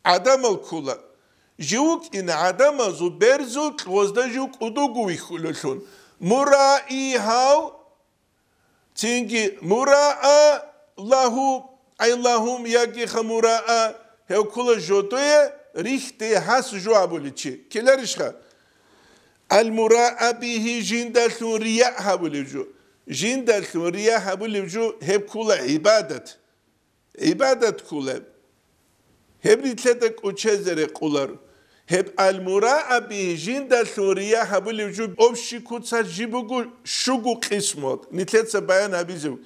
ГӀадамал ккола. Жив вукӀина гӀадамазул берзул кьозда жив кӀудуго вихьулелъун. Мураи гьав, цинги мураъа лагьу, ай лагьум, ягиха мураъа, гьев ккола жодое рихьде гьас жо абуличи. Ккеларищха? Ал-мураъа бигьи, жиндалъун рияъ гьабулев жо. Жиндалъун рияъ гьабулев жо, гьеб ккола гӀибадат. ГӀибадат кколеб. Гьеб нилъеда кӀучезе рекъоларо. Гьеб ал-мураъа бигьи, жиндалъун рияъ гьабулев жо общий куцалъ жиб буго щуго къисмуялд, нилъеца баян гьабизе буго.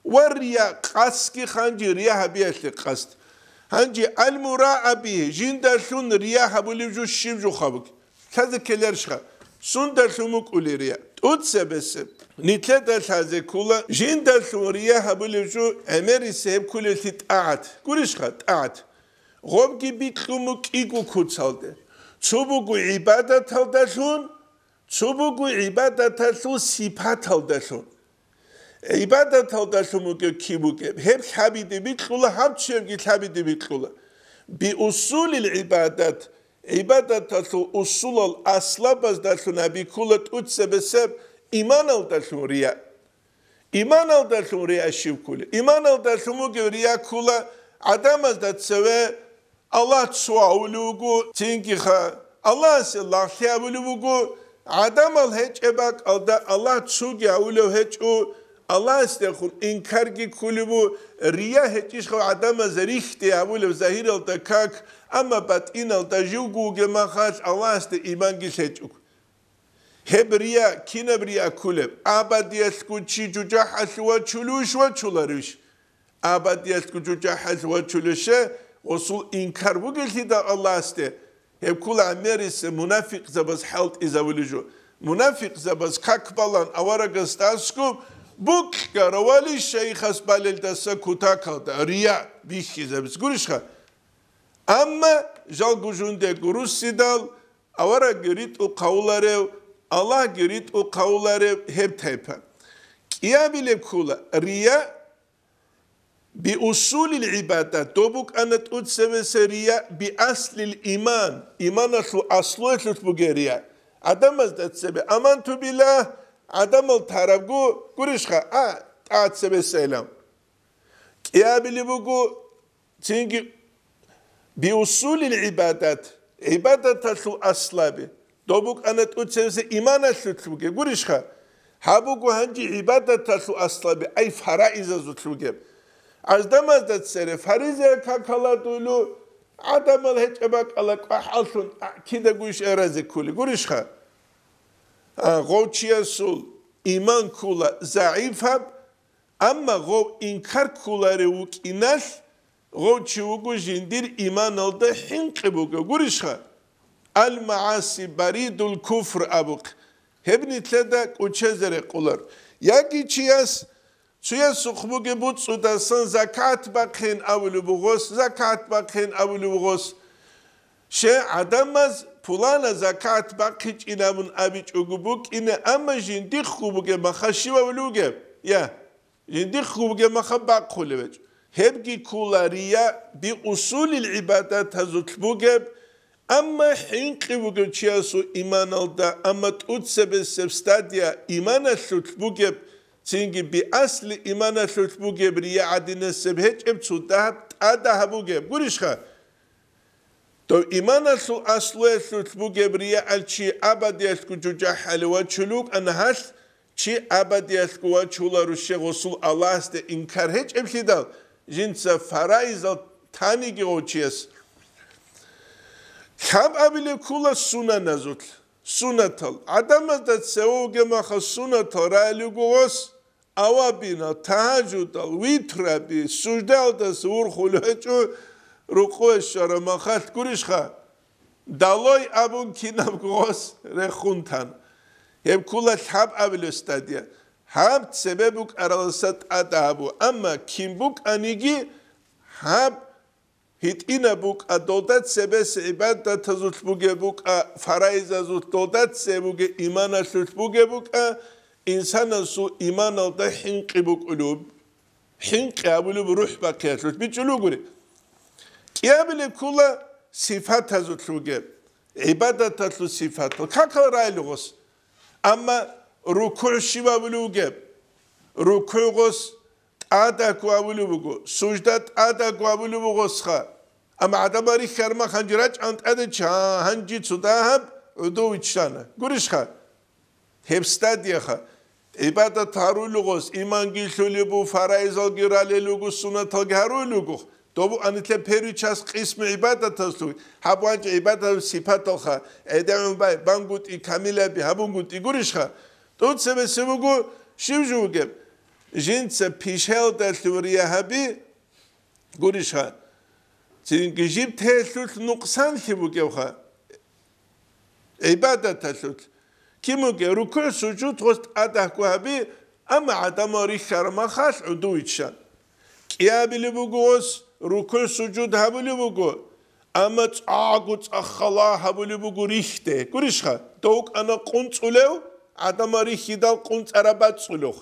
Ва рияъ къасдги ханжи рияъ гьабиялъе къасд. Гьанже ал-мураъа бигьи, жиндалъун рияъ гьабулев жо щиб жо хабуги. Лъазе ккеларищха? Сундалъун букӀулей рияъ? ТӀуцебесеб. Нилъеда лъазе ккола, жиндалъун рияъ гьабулев жо гӀемерисеб кколелъи тӀагӀат. Гурищха, тӀагӀат. Гъобги бикьун букӀиго куцалде. Цо буго гӀибадаталдалъун, цо буго гӀибадаталъул сипаталдалъун. ГӀибадаталдалъун бугеб киб бугеб, гьеб лъабиде бикьула, гьаб чебги лъабиде бикьула. Биусулил гӀибадат, гӀибадаталъул усулал аслабаздалъун абиккула тӀуцебесеб иманалдалъун рияъ. Иманалдалъун рияъ щиб ккула? Иманалдалъун бугеб рияъ ккула гӀадамазда цеве Аллагь цо гьавулев вуго, цинги-ха, Аллагьасе лагълъи гьавулев вуго, гӀадамал гьечӀеб бакӀалда Аллагь цоги гьавулев гьечӀо, Аллагьасдехун инкарги кколев ву, рия гьечӀищха гӀадамаз рихьде гьавулев загьиралда как, амма батӀиналда живго вугеб махалъ Аллагьасде иманги лъечӀого. Гьеб рия, кинаб рия кколеб? Абадиялъго чи жужахӀалъув вачулевищ, вачуларевищ? Абадиялъго жужахӀалъув вачулевище, гъосул инкар бугелъидал Аллагьасде, гьеб ккола гӀемерисеб мунафикъзабаз хӀалтӀизабулеб жо. Мунафикъзабаз как балан аварагасда аскӀоб, букьаравали шайихас балелдаса кутакалда рия бихьизабиз гурищха? Амма жалго жундего руссидал, аварагги ритӀухъ гьавуларев, Аллагьги ритӀухъ гьавуларев гьеб тайпа. КӀиабилеб ккула рия биусулил гӀибадат, доб букӀана тӀуцебесеб рия биаслил иман, иманалъул аслуялъулъ бугеб рия. ГӀадамазда цебе аманту биллагь, гӀадамал тарабго гурищха, а, тӀацебесейилан. КӀиабилеб буго, цинги биусулил гӀибадат, гӀибадаталъул аслаби. Доб букӀана тӀоцебесеб иманалъулъ бугеб, гурищха? Гьаб буго гьанже гӀибадаталъул аслаби, ай фараизазулъ бугеб. ГӀадамазда цере фаризаял какал гьадулев, гӀадамал гьечӀеб бакӀалда кӀвахӀаллъун кидаго иш гьаразе кколей, гурищха? А, гъов чиясул иман ккола загӀипаб, амма гъов инкар кколарев вукӀиналъ, гъов чи вуго жиндир иманалда хӀинкъи бугев, гурищха? Ал-магӀаси баридул куфр абухъ. Гьеб нилъеда кӀочезе рекъолар. Яги чияс, цоясухъ бугеб буцӀцӀудасан закат бахъин абулеб бугос, закат бахъин абулеб бугос. Щай гӀадамаз пулана закат бахъичӀин абун абичӀого букӀине, амма жиндихъго бугеб маха щив абулеб бугеб? Я. Жиндихъго бугеб маха бахъулеб гьечӀо. Гьебги ккола рия биусулил гӀибадатазулъ бугеб, амма хӀинкъи бугев чиясул иманалда, амма тӀуцебесеб стадия иманалъулъ бугеб, цинги биасли иманалъулъ бугеб рия гӀадинасеб гьечӀеб цо дагьаб тӀада гьабугеб, гурищха? Дов иманалъул аслуялъулъ бугеб рияал чи абадиялъго жужахӀалев вачулев вукӀана гьалъ, чи абадиялъго вачуларо щай гъосул Аллагьасде инкар гьечӀеблъидал, жинца фараизал таниги гъов чияс. Лъаб абилеб ккола сунаназулъ, сунатал. ГӀадамазда цеве вугеб маха сунатал рагӀулев вуго гъос, авабина, тагьажудал, витраби, суждаялдаса вурхулев гьечӀо, рукъове щвараб махалъ, гурищха? Далой абун кинабго гъос рехун тан. Гьеб ккола лъаб абилеб стадия. Гьаб цебе букӀаралдаса тӀада гьабу, амма кин букӀаниги, гьаб гьитӀинаб букӀа, долда цебесеб гӀибадатазулъ бугеб букӀа, фараизазулъ долда цебе бугеб, иманалъулъ бугеб букӀа, инсанасул иманалда хӀинкъи букӀулеб. ХӀинкъи абулеб рухӀ бахъиялъулъ бичӀчӀулеб гури. КӀиабилеб ккола сифатазулъ бугеб, гӀибадаталъул сифатал, какал рагӀулев гъос. Амма рукугӀ щиб абулеб бугеб? РукугӀ гъос тӀадагу абулеб буго, сужда тӀадагу абулеб буго гъосха. Амма гӀадамал рихьараб мах гьанже рачӀана тӀаде чи, гьа, гьанже цо дагьаб гӀодов виччана. Гурищха? Гьеб стадияха. ГӀибадат гьарулел гъос, иманги лъулеб бу, фараизалги ралел руго, сунаталги гьарулел руго. Добу анилъе первый часть къисму гӀибадатазлъуй, гьаб ванчӀ гӀибадатал сипаталха, гӀедегӀун бай, бангутӀи, камилаби, гьабунгутӀи гурищха? ТӀуцебесеб буго, щив жо вугеб? Жинца пишаялдалъув рия гьаби гурищха? Цинги жиб телъулъ нукъсанлъи бугевха? ГӀибадаталъулъ. Кин бугеб, рукугӀ-сужуд гъос тӀадагьго гьаби, амма гӀадамал рихьараб махалъ гӀодов виччан. КӀиабилеб буго гъос рукугӀ-сужуд гьабулеб буго, амма цӀакъго цӀа хала гьабулеб буго рихьде. Гурищха, дов вукӀана къунцӀулев, гӀадамал рихьидал къунцӀараб бацӀцӀулев.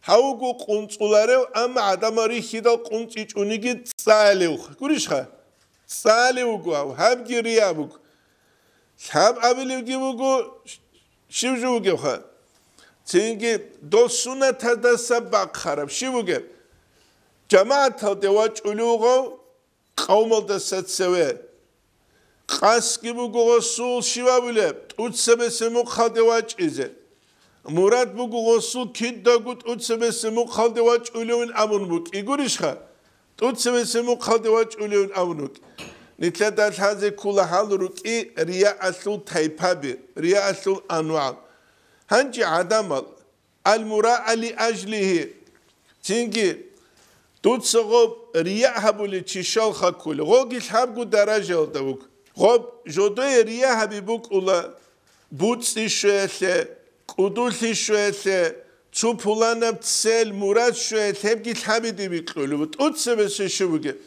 Гьав вуго къунцӀуларев, амма гӀадамал рихьидал къунцӀичӀониги цӀалев. Гурищха? ЦӀалев вуго гьав, гьабги рия буго. Лъаб абилевги вуго, щив жо вугевха? Цинги дол сунатаздаса бахъараб щив вугеб? ЖамагӀаталде вачӀулев гъав, къавмалдаса цеве. Къасдги буго гъосул щив абулеб, тӀуцебесеб мухъалде вачӀизе. Мурад буго гъосул кидаго тӀуцебесеб мухъалде вачӀулевин абун букӀи гурищха? ТӀуцебесеб мухъалде вачӀулевин абун букӀи. Нилъеда лъазе ккола гьал рукӀи риягӀалъул тайпаби, риягӀалъул анвагӀ. Гьанже гӀадамал, Ал-мураа ли ажлигьи. Цинги, дуца гъоб рияъ гьабулев чи щалха кколев, гъоги лъабго даражаялда вуго. Гъоб жодое рияъ гьаби букӀула, буцӀи щвеялъе, кӀудулъи щвеялъе, цо пуланаб цел, мурад щвеялъе, гьебги лъабиде бикьулев, тӀуцебесеб щиб бугеб.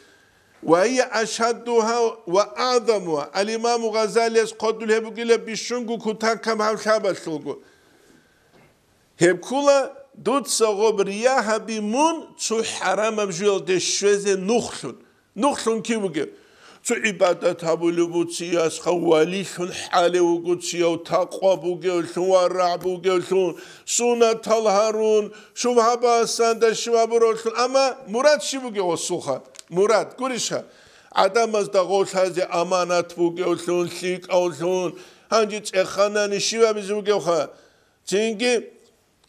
Ва гьия ашаддугьа ва агӀзамугьа. Ал-Имаму Гъазалияс хъодулеб бугила бищунго кутакаб гьав лъабалъулго. Гьеб ккула, дуца гъоб рия гьаби мун цо хӀарамаб жуялде щвезе нухлъун. Нухлъун киб бугеб? Цо гӀибадат гьабулев буциясха валилъун хӀалев вуго, цияв такъва бугевлъун, варагӀ бугевлъун, сунатал гьарун, шубгьабасан дашивабуравлъун. Амма мурад щиб бугев гъосулха? Мурад, гуриша, гӀадамазда гъолъазе аманат бугевлъун, лъикӀавлъун, гьанже цӀеханани щиб абизе бугевха? Цинги,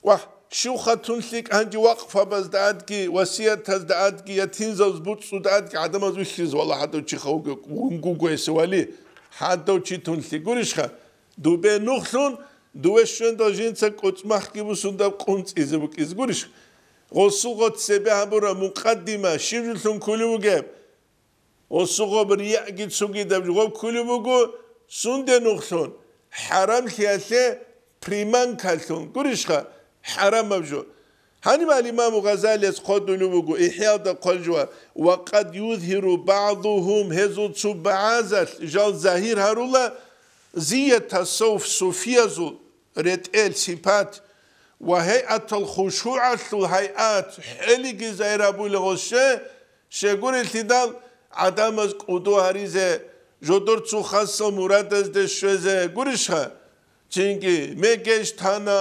вагь, щивха тун лъикӀ гьанже вакъфабазда адги, васиятазда адги, ятинзавз буцӀцӀуда адги гӀадамаз вихьиз, валлагь, гьадав чи хавуге вунгуго гьесевали, гьадав чи тун лъикӀ гурищха? Дубе нухлъун, дуве щвендал жинца кӀуцӀмахги бусундаб къунцӀизе букӀизе гурищха? Гъосул гъоцебе гьабура мукъаддима щиб жулъун кколев вугеб? Гъосул гъоб рияги цугидаб гъоб кколеб буго, сунде нухлъун, хӀарамлъиялъе приманкалъун, гурищха, хӀарамаб жо. Гьаниб ал-Имаму Гъазалияс хъодулев буго, ИхӀяда хъвалжува, «Ва къад юзгьиру багӀдугьум», гьезул цо багӀазалъ жал загьир гьарула, зиятасавф суфиязул ретӀел сипат ва гьайатал хушугӀалъул гьайат, хӀелиги загьир гьабула гъоз ше, Щегурелъидал гӀадамаз кӀуду гьаризе, жодор цо хасал мурадазде щвезе гурищха? Цинги мегеш тана,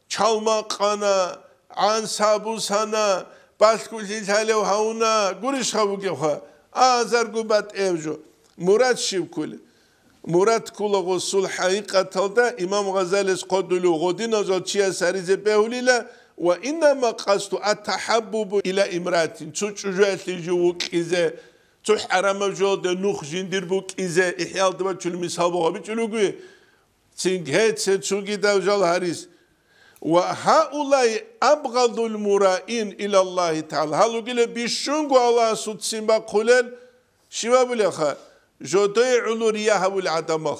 чалма къана, гӀан сабусана, балъгулъи лъалев гьавуна гурищхавугевха? Азарго батӀев жо. Мурад щив ккули? Мурад ккула гъосул хӀакъикъаталда имам Гъазалис хъодулев гъодиназул чияс гьаризе бегьулила, ва иннама къасду ат-тахӀаббубу ила имраатин, цо чӀужуялъе жив вукӀизе, цо хӀарамаб жоялде нух жиндир букӀизе, ИхӀялда бачул мисал бугъабичӀул ругуй, цинги гьеце цогидав жал гьарис. Ва гьаулай абгъадул мураин илаллагьи тагӀала. Гьал ругила бищунго Аллагьасул ццин бахъулел, щиб абулеха, жодое гӀоло рия гьабулел гӀадамал.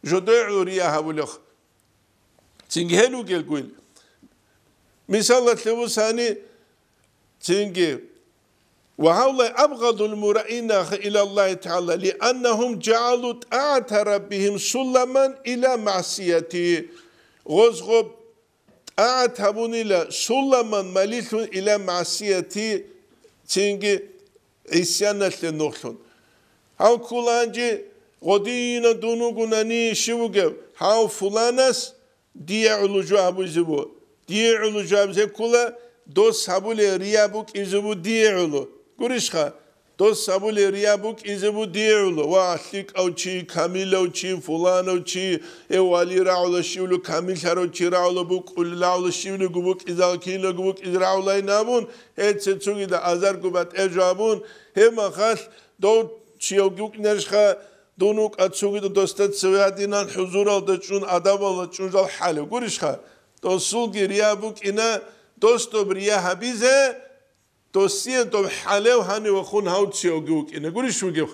Жодое гӀоло рия гьабулел. Цинги гьел ругелгуйил. Мисалалъе вусани, цинги, ва гьаулай абгъадул мураина илаллагьи тагӀала, лианнагьум жагӀалу тӀагӀата раббигьим сулламан ила магӀсияти. Гъоз гъоб тӀагӀат гьабунила сулламан малилъун ила магӀсияти, цинги гӀисяналъе нухлъун. Гьав ккула гьанже гъодина дун вугунани щив вугев? Гьав фуланас дие гӀоло жо гьабизе бу. Дие гӀоло жо гьабизе ккула, дос гьабуле рия букӀизе бу дие гӀоло. Гурищха? Дос гьабуле рия букӀизе бу дие гӀоло. Ва лъикӀав чи, камилав чи, фуланав чи, э, вали рагӀула щивлу, камиллъарав чи рагӀула букӀули рагӀула щивлигу букӀизал киналгу букӀизе рагӀулайин абун, гьеце цугида азаргу батӀе жо абун, гьеб махалъ дов чияв гукӀнарищха, дун вукӀа цугида доста цеве гьадинан хӀузуралда чӀун, адабалда чӀун жал хӀалев гурищха? Досулги рия букӀина, дос доб рия гьабизе, досие доб хӀалев гьанивахун гьав цевги вукӀина гурищ вугев?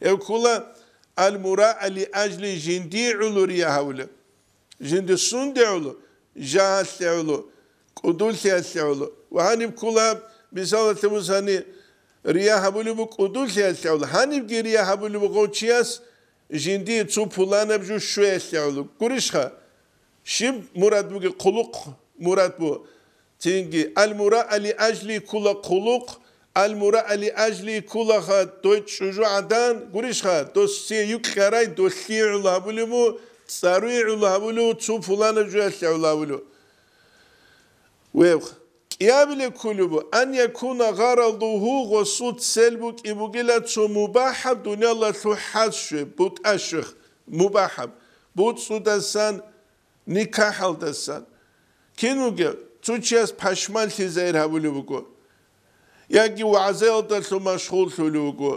Гьев ккула, ал-мура али ажли жинди гӀоло рия гьавула. Жинди сунде гӀоло, жагьалъе гӀоло, кӀудулъиялъе гӀоло. Ва гьаниб ккула, мисалалъе бусани, рия гьабулеб бу кӀудулъиялъе гӀоло. Гьанибги рия гьабулеб гъов чияс жинди цо пуланаб жо щвеялъе гӀоло. Гурищха? Щиб мурад буги? Хъулухъ мурад бу. Цинги, ал-мура али ажли ккула хъулухъ, ал-мура али ажли ккулаха дой чӀужугӀадан, гурищха, досие юкьарай долъие гӀоло гьабулеб бу, цӀаруе гӀоло гьабулев, цо пуланаб жоялъе гӀоло гьабулев. Веб, кӀиабилеб кколеб бу, ан якуна гъаралдугьу гъосул цел букӀи бугила цо мубахӀаб дуниялалъул хӀаз щве, бутӀа щвех, мубахӀаб, буцӀцӀудасан, никахӀалдасан. Кин вугев, цо чияс пашманлъи загьир гьабулев вуго, яги вагӀзаялдалъун машгъуллъулев вуго,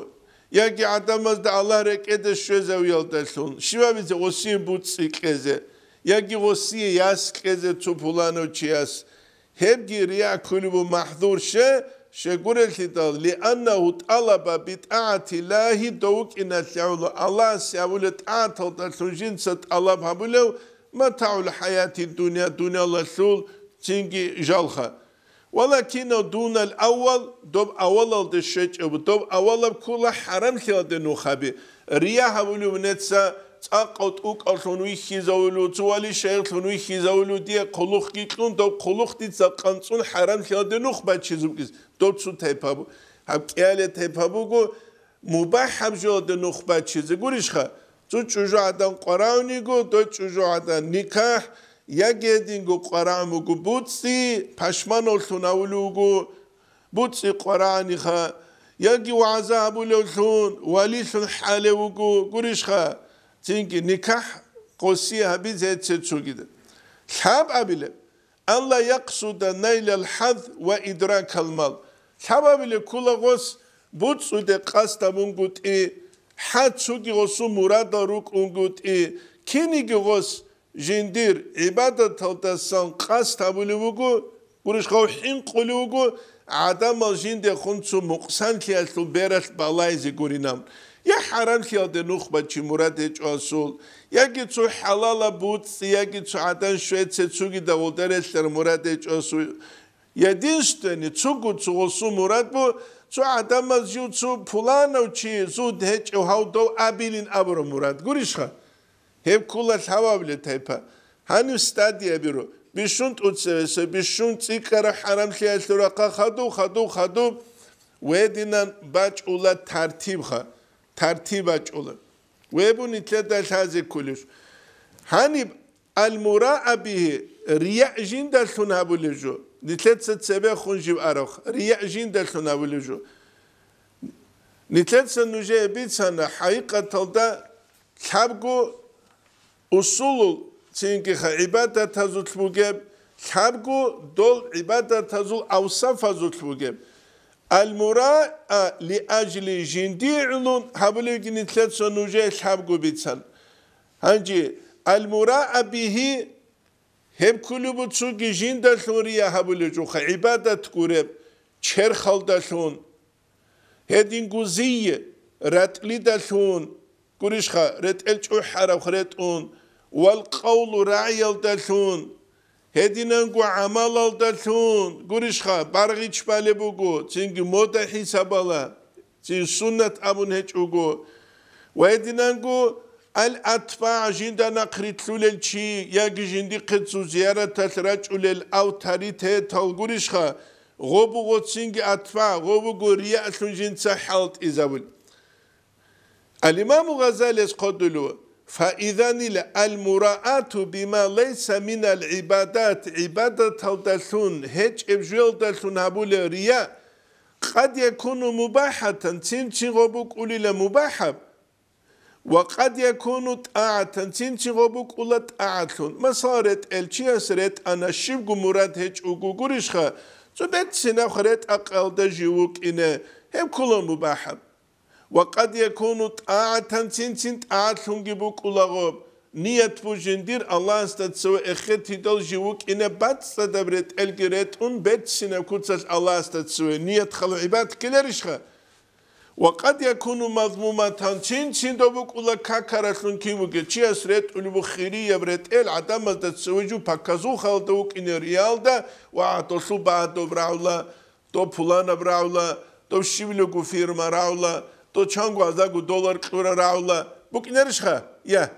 яги гӀадамазда Аллагь рекӀеде щвезавиялдалъун, щивабизе гъосие буцӀцӀи кьезе, яги гъосие яс кьезе цо пуланав чияс. Гьебги рия кколеб бу махӀзур, ще, щегурелъидал, лианнагьу тӀалаба битӀагӀатиллагьи, дов вукӀиналъе гӀоло Аллагьасе гьабулеб тӀагӀаталдалъун жинца тӀалаб гьабулев, матагӀул хӀаяти дунъя, дунялалъул цинги жалха. Валакинав дунал аввал, доб авалалде щвечӀеб, доб авалаб ккола хӀарамлъиялде нухаби. Рия гьабулев неца цӀакъав тӀукӀавлъун вихьизавулев, цо вали шайихлъун вихьизавулев, дие хъулухъги кьун, доб хъулухъ дица къанцӀун хӀарамлъиялде нух бачизукӀиз, доб цо тайпа бу-, гьаб кӀияле тайпа буго, мубахӀаб жоялде нух бачизе гурищха? Цо чӀужугӀадан къварагӀун йиго, дой чӀужугӀадан никахӀ, яги гьединго къварагӀун буго буцӀцӀи, пашманавлъун гьавулев вуго, буцӀцӀи къварагӀаниха, яги вагӀза гьабулевлъун, валилъун хӀалев вуго гурищха? Цинги никахӀ къосие гьабизе гьеце цогида. Лъаб абилеб, «Алла якъсуда найлал хӀаз ва идракал мал». Лъаб абилеб ккола гъос буцӀцӀуде къасд гьабунгутӀи, хӀа цуги гъосул мурадал рукӀунгутӀи, киниги гъос жиндир гӀибадаталдасан къасд гьабулев вуго, гурищ, гъов хӀинкъулев вуго, гӀадамал жиндехун цо мукъсанлъиялъул бералъ балайзе гуринан. Я хӀарамлъиялде нухбачи мурад гьечӀо асул, яги цо хӀалала буцӀцӀи, яги цо гӀадан щвеце цугида гъолдарелъар мурад гьечӀо асул. Единственный, цуго цо гъосул мурад бу, цо гӀадамаз жив цо пуланав чи зуд гьечӀев гьав дов абилин абураб мурад. Гурищха? Гьеб ккола лъабабилеб тайпа. Гьаниб стадия биро. Бищун тӀуцевесев, бищун цӀикӀкӀараб хӀарамлъиялъул рахъа хадуб, хадуб, хадуб, гьединан бачӀула тартибха. Тартиб бачӀула. Гьеб бу нилъеда лъазе кколеб. Гьаниб аль-мураа бигьи, рияъ жиндалъун гьабулеб жо. Нилъеца цебехун жив арав, рияъ жиндалъун гьабулеб жо. Нилъеца нужее бицана, хӀакъикъаталда лъабго усулул, цинги ха гӀибадатазулъ бугеб, лъабго дол гӀибадатазул авсафазулъ бугеб. Аль-мураа ли ажли жинди гӀолун гьабулебги нилъеца нужее лъабго бицан. Гьанже аль-мураа бигьи, гьеб кколеб буцуги жиндалъун рия гьабулеб жуха, гӀибадат гуреб, черхалдалъун. Гьедин гузие, ратӀлидалъун, гурищха, ретӀел чӀухӀараб ретӀун, вал къавлу рагӀиялдалъун, гьединанго гӀамалалдалъун, гурищха, баргъич балеб буго, цинги мода хӀисабала, цин суннат абун гьечӀого, ва гьединанго аль-атбагӀ жинда нахърилълъулел чи яги жиндихъе цо зияраталъ рачӀулел авторитетал, гурищха, гъобуго цинги атбагӀ, гъобуго рияълъун жинца хӀалтӀизабул. Ал-Имаму Гъазалияс хъодулев: «Фаизанил аль-мураату бима лайса минал гӀибадат», гӀибадаталдалъун, гьечӀеб жоялдалъун гьабулеб рия, къад якуну мубахӀатан, цин-цин гъо букӀулила мубахӀаб, ва къад якуну тӀагӀатан, цин-цин гъо букӀула тӀагӀатлъун. Масала, ретӀел чияс ретӀана, щибго мурад гьечӀого гурищха, цо беццинаб ретӀа-къалда жив вукӀине, гьеб ккола мубахӀаб. Ва къад якуну тӀагӀатан, цин-цин тӀагӀатлъунги букӀулаго, ният бу жиндир Аллагьасда цеве эхетидал жив вукӀине, бацӀцӀадаб ретӀелги ретӀун, беццинаб куцалъ Аллагьасда цеве ният хал гӀибадат ккеларищха? Ва къад якуну мазмуматан, цин-цин доб букӀула какаралъун кин вугев, чияс ретӀулеб бу хирияб ретӀел гӀадамазда цеве жив показухалда вукӀине риялда ва гьадолъул багьадоб рагӀула, доб пуланаб рагӀула, доб щивлего фирма рагӀула, доб чанго азарго доллар кьура рагӀула букӀинарищха? Я.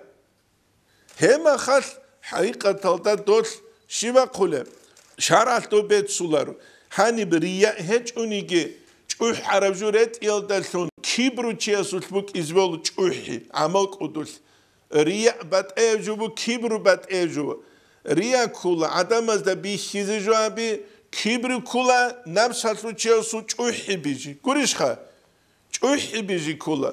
Гьеб махалъ хӀакъикъаталда долъ щиб бахъулеб? ШаргӀалъ доб беццуларо. Гьаниб рияъ гьечӀониги, чӀухӀараб жо ретӀиялдалъун кибру чиясулъ букӀизе бегьула чӀухӀи, гӀамал кӀудулъ. Рияъ батӀияб жо бу, кибру батӀияб жо бу. Рияъ ккола гӀадамазда бихьизе жо гьаби, кибру ккола напсалъул чиясул чӀухӀи бижи. Гурищха? ЧӀухӀи бижи ккола.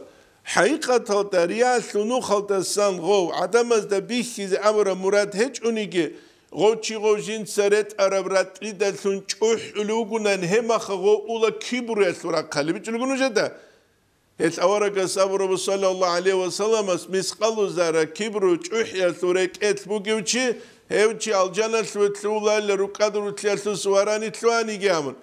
ХӀакъикъаталда, риял нухалдасан гъов гӀадамазда бихьизе абураб мурад гьечӀониги, гъов чи гъов жинца ретӀараб ратӀлидалъун чӀухӀулев вугунан, гьеб махалъ гъов ула кибруялъул рахъалде. БичӀчӀулего нужеда? Гьел аварагас абураб, саллаллагьу гӀалайгьи ва салламас, мискъалу зарра кибру чӀухӀиялъул рекӀелъ бугев чи, гьев чи алжаналъуве лъугьуларила рукӀадрулъиялъул суварани лъугьаниги абун.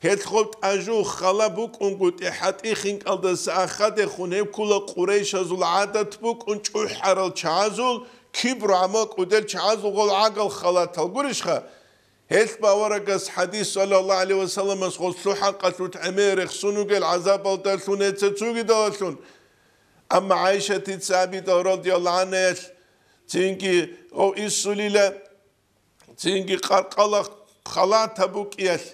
Гьелъ гъоб тӀажу хала букӀунгутӀи, хӀатӀи хинкӀалдаса ахадехун гьеб ккула къурайшазул гӀадат букӀун чӀухӀарал чагӀазул, кибру гӀамал кӀудел чагӀазул гъол гӀагал халатал гурищха? Гьелъ аварагас хӀадис, саллаллагьу гӀалайгьи ва салламас, гъослъу хӀакъалъулъ гӀемер рехсон ругел гӀазабалдалъун гьеца цугидалалъун. Амма ГӀайшатица абидал, радияллагьу гӀангьаялъ, цинги гъов иссулила, цинги къаркъала халата букӀиялъ,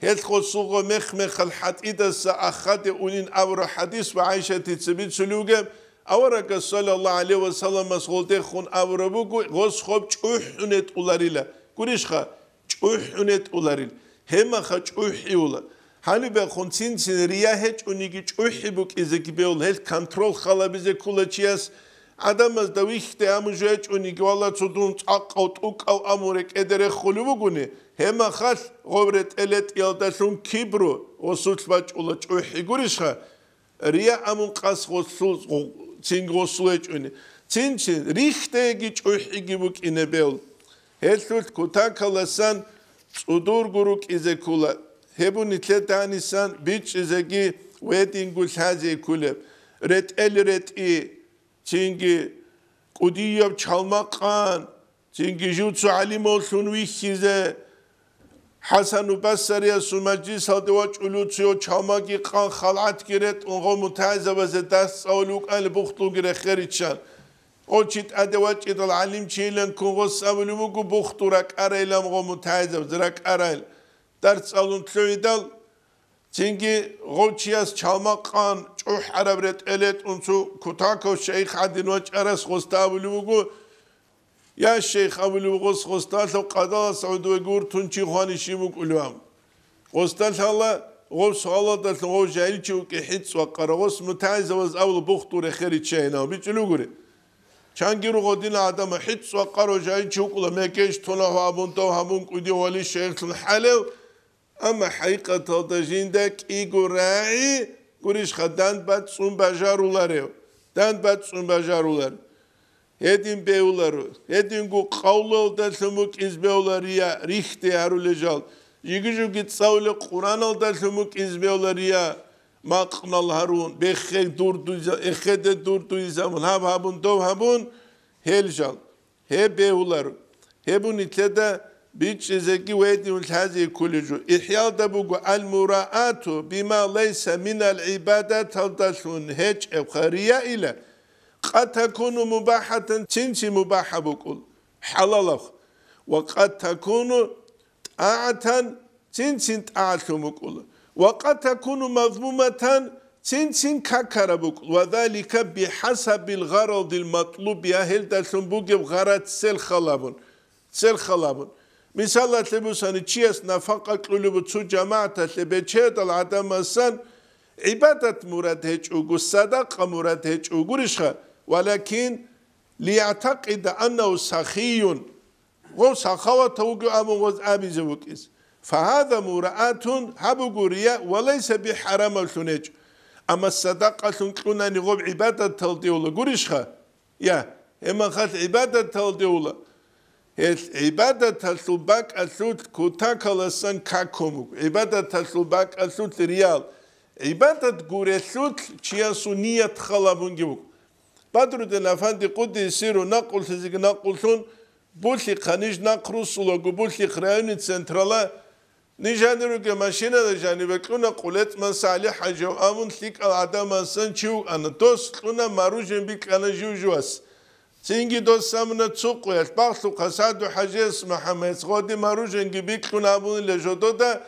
гьелъ гъосулго мех-мехал хӀатӀидаса ахаде унин абураб хӀадис ва ГӀайшатица бицулев вугеб, аварагас, саллаллагьу гӀалайгьи ва салламас, гъолдехун абураб буго, гъос гъоб чӀухӀуне тӀуларила. Гурищха? ЧӀухӀуне тӀуларил. Гьеб махалъ чӀухӀиула. Гьанибехун цин-цин рия гьечӀониги чӀухӀи букӀизеги бегьула, гьелъ контроль халабизе ккола чияс, гӀадамазда вихьде амужу гьечӀониги, валла, цо дун цӀакъав, тӀукӀав аму рекӀеде рехулев вугони, гьеб махалъ гъов ретӀел-ретӀиялдалъун кибру гъосулъ бачӀула, чӀухӀи гурищха, рия амун къас гъосул, цинги гъосул гьечӀони, цин-цин рихьдеги чӀухӀиги букӀине бел. Гьелъулъ кутакаласан цӀудурго рукӀизе ккола. Гьеб нилъеда гьанисан бичӀчӀизеги ва гьединго лъазе кколеб. РетӀел-ретӀи, цинги кӀудияб чалма къан, цинги жив цо гӀалималлъун вихьизе, ХӀасану Басариясул мажлисалде вачӀулев цо чалмаги къан, халгӀатги ретӀун, гъо мутагӀилзабазе дарс цӀалулев вукӀанил бухтулги рехе риччан. Гъо чи тӀаде вачӀидал гӀалимчийилан ккун гъос абулев вуго, бухту ракӀарайилан гъо мутагӀилзабазе, ракӀарайил. Дарс цӀалун лъугӀидал, цинги гъов чияс чалма къан, чӀухӀараб ретӀел ретӀун цо кутакав шайх гӀадин вачӀарас гъосда абулев вуго, я шайх, абулев гъос, гъосдалъав къадалас гӀодове гуртун чи хвани щиб букӀулев ам. Гъосдалъала гъов суалалдалъун гъов жайичи вукӀи хӀицӀ вакъара, гъос мутагӀилзабаз абула бухту рехе риччайинав, бичӀчӀулев гури. Чанги руго дина гӀадамал хӀицӀ вакъаро жайичи вукӀула, мекеш тунагьу абун, дов гьабун кӀуди вали шайхлъун хӀалев, амма хӀакъикъаталда жинда кӀиго рагӀи гурищха дандбацӀцӀун бажаруларев, дандбацӀцӀун бажарулар. Гьедин бевларо, гьединго къавлалдалъун букӀиз бевла рия, рихьде гьарулел жал, жиги-жуги цӀалулел Къураналдалъун букӀиз бевла рия, макънал гьарун, бехе дурдуйза-, эхеде дурдуйзамун, гьаб гьабун, дов гьабун, гьел жал. Гьеб бегьуларо. Гьеб нилъеда бичӀчӀизеги ва гьедин лъазе кколел жо. ИхӀялда буго: «Ал-мураату бима лайса минал гӀибадаталдалъун гьечӀебха рияила, къад такуну мубахӀатан», цин-цин мубахӀа букӀул, хӀалалаб, «ва къад такуну тӀагӀатан», цин-цин тӀагӀатлъун букӀула, «ва къад такуну мазмуматан», цин-цин какараб букӀула, «ва залика бихӀасабил гъарадил матлуб», я гьелдалъун бугеб гъарад цел халабун, цел халабун. Мисалалъе бусани, чияс нафакъа кьулеб цо жамагӀаталъе бечедал гӀадамасан гӀибадат мурад гьечӀого, садакъа мурад гьечӀого гурищха, валакин лиягӀтакъида аннагьу сахийюн, гъов сахаватав вугев абун гъоз абизе вукӀиз. Фагьаза мураатун, гьаб буго рия, ва лайса бихӀарамаблъун гьечӀо. Амма садакъалъун кьунани гъоб гӀибадаталдеула гурищха? Я, гьеб махалъ гӀибадаталдеула. Гьелъ гӀибадаталъул бакӀалъулъ кутакаласан какун буго. ГӀибадаталъул бакӀалъулъ риял. ГӀибадат гурелъулъ чиясул ният халабунги буго. Бадрудин афанди къуддиса сирругьу накъуллъизеги накъуллъун, булъихъа ниж нахъ русулаго, булъихъ районный централа, ниж гьанир ругел машинада жанибе кьуна КъулецӀман СалихӀ-хӀажияв абун лъикӀал гӀадамасан чи вукӀана, дос кьуна, маружен бикьана жив-живас. Цинги дос самуна цо къоялъ, багълъухъа СагӀду-хӀажияс, МухӀаммадас, гъоди маруженги бикьун абунила жодода,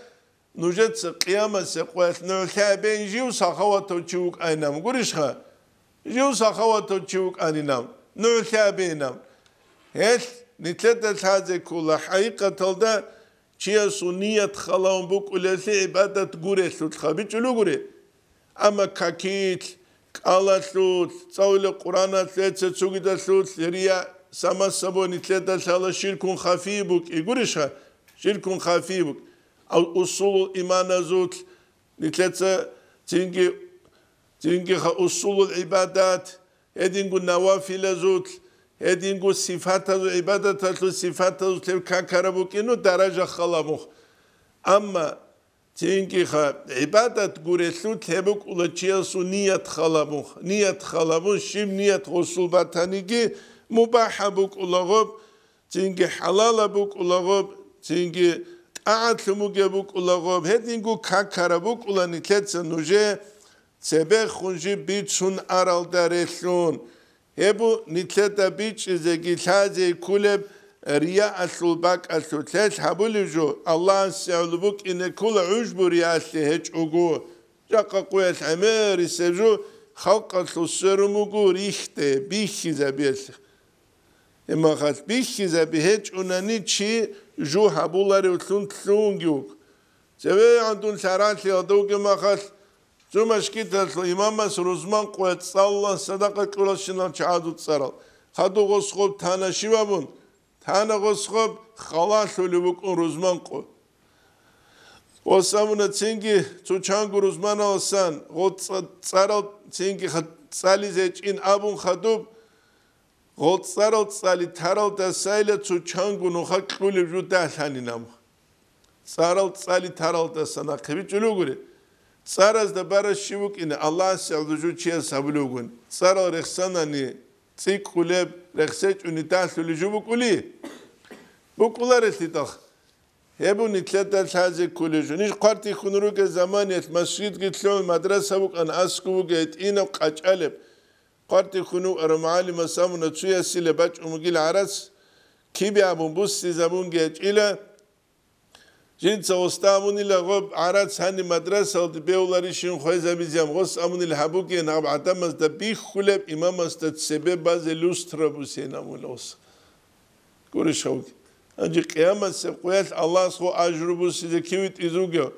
нужеца къиямасеб къоялъ нугӀлъи гьабейин жив сахаватав чи вукӀайинав гурищха? Жив сахаватав чи вукӀанинав, нугӀлъи гьабейинав. Гьелъ нилъеда лъазе ккола, хӀакъикъаталда чиясул ният халаун букӀулевлъи гӀибадат гурелъулха бичӀчӀулугури. Амма какилъ, кӀалалъулъ, цӀалулеб Къуръаналъ, цецогидалъулъ рия, само собой, нилъеда лъала ширкун хафий букӀи гурищха? Ширкун хафий букӀи. Ал-усулул иманазулъ, нилъеца цинги, цинги ха-, усулул гӀибадат, гьединго навафилазулъ, гьединго сифатазул, гӀибадаталъул сифатазулъ гьеб какараб букӀину даража халабухъ. Амма цинги ха-, гӀибадат гурелъул гьеб букӀула чиясул ният халабухъ. Ният халабун, щиб ният гъосул батаниги мубахӀа букӀулагъоб, цинги хӀалала букӀулагъоб, цинги тӀагӀатлъун бугеб букӀулагъоб, гьединго какараб букӀула нилъеца нужее цебехун жиб бицун аралда релълъун. Гьеб бу нилъеда бичӀчӀизеги лъазе ккулеб риялъул бакӀалъулъ. Гьелъ гьабулеб жо, Аллагьасе гӀоло букӀине ккула гӀужбу риялъе гьечӀого. Жакъа къоялъ гӀемерисеб жо халкъалъул сверун буго рихьде, бихьизабиялъе. Гьебмахалъ бихьизаби гьечӀунани чи жо гьабуларевлъун лъугьунги вуго. Цеве гӀандун лъаралъи гьадавги махалъ Цо машгиталъул имамас рузман къоялъ цӀалулан садакъа кьуралщинал чагӀазул цӀарал. Хадуб гъос гъоб тана щиб абун? Тана гъос гъоб халалъулеб букӀун рузман къо. Гъос абуна цинги цо чанго рузманаласан, гъо цӀа-, цӀарал цинги ха-, цӀализе гьечӀин абун хадуб, гъо цӀарал цӀали таралдасайила цо чанго нуха кьулеб жо дагьлъанин абун. ЦӀарал цӀали таралдаса нахъе бичӀчӀулев гури. ЦӀаразда барас щив вукӀине Аллагьасе гӀоло жо чияс гьабулевгун. ЦӀарал рехсанани цӀикӀкӀулеб, рехсечӀони дагьлъулеб жо букӀули? БукӀуларелъидал. Гьеб нилъеда лъазе кколеб жо. Ниж хъвартихьун ругел заманиялъ масжидги лъугӀун мадраса букӀана, аскӀов вугев гьитӀинаб къачӀалеб. Хъвартихьун вукӀарав мугӀалимас абуна, цоясила бачӀун бугила гӀарац, кибе абун буссизабунги гьечӀила, жинца гъосда абунила гъоб гӀарац гьаниб мадрасалде бевларищин хвезабизеян, гъос абунила гьабугеян гьаб гӀадамазда бихьулеб имамасда цебе базе люстра бусейин абула гъос. Гурищ гьавги. Гьанже къиямасеб къоялъ Аллагьас гъо ажру бусизе кив витӀизе вугев?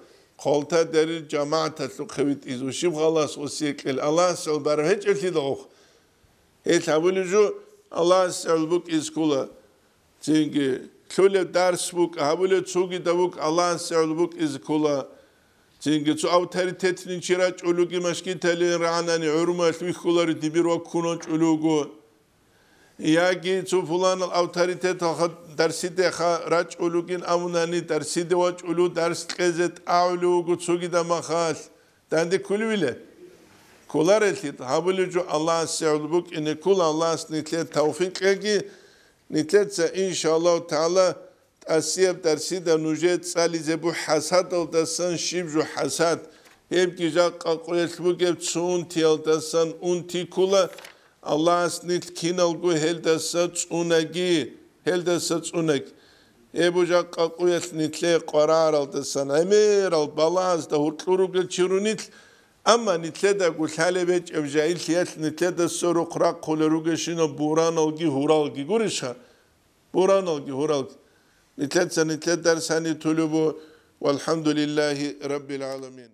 Хъолта дерил жамагӀаталъухъе витӀизе. Щиб халас гъосие кьел? Аллагьас гӀолбараб гьечӀелъидал гъохъ. Гьел гьабулеб жо Аллагьас гӀолбукӀизе ккола. Цинги лъулеб дарс букӀа, гьабулеб цогидаб букӀа, Аллагьас гӀолбукӀизе ккола. Цинги цо авторитетни чи рачӀулуги машгиталин рагӀанани гӀурмалъ вихьулари дибир ваккуначӀулуго. Яги цо пуланал авторитеталха дарсидеха рачӀулугин амунани, дарсиде вачӀулу, дарс кьезе тӀагӀулев вуго цогидаб махалъ. Данде ккулевила? Кколарелъи гьабулеб жо Аллагьасе гӀолбукӀине ккола, Аллагьас нилъее тавфикъ кьеги, нилъеца, иншааллагьу тагӀала, тӀасияб дарсида нужее цӀализе буго хӀасадалдасан щиб жо хӀасад, гьебги жакъа къоялъ бугеб цо унтиялдасан унти ккола, Аллагьас нилъ киналго гьелдаса цӀунаги, гьелдаса цӀунаги. Гьеб жакъа къоялъ нилъее къвараралдасан гӀемерал балагьазда гьуркьур ругел чи ру нилъ, амма нилъедаго лъалеб гьечӀеб жагьиллъиялъ нилъеда сорухъ рахъулел ругелщинал бураналги гьуралги гурищха? Бураналги гьуралги. Нилъеца нилъер дарс гьаниб тулеб буго. Валхамдулиллагьи раббил гӀаламин.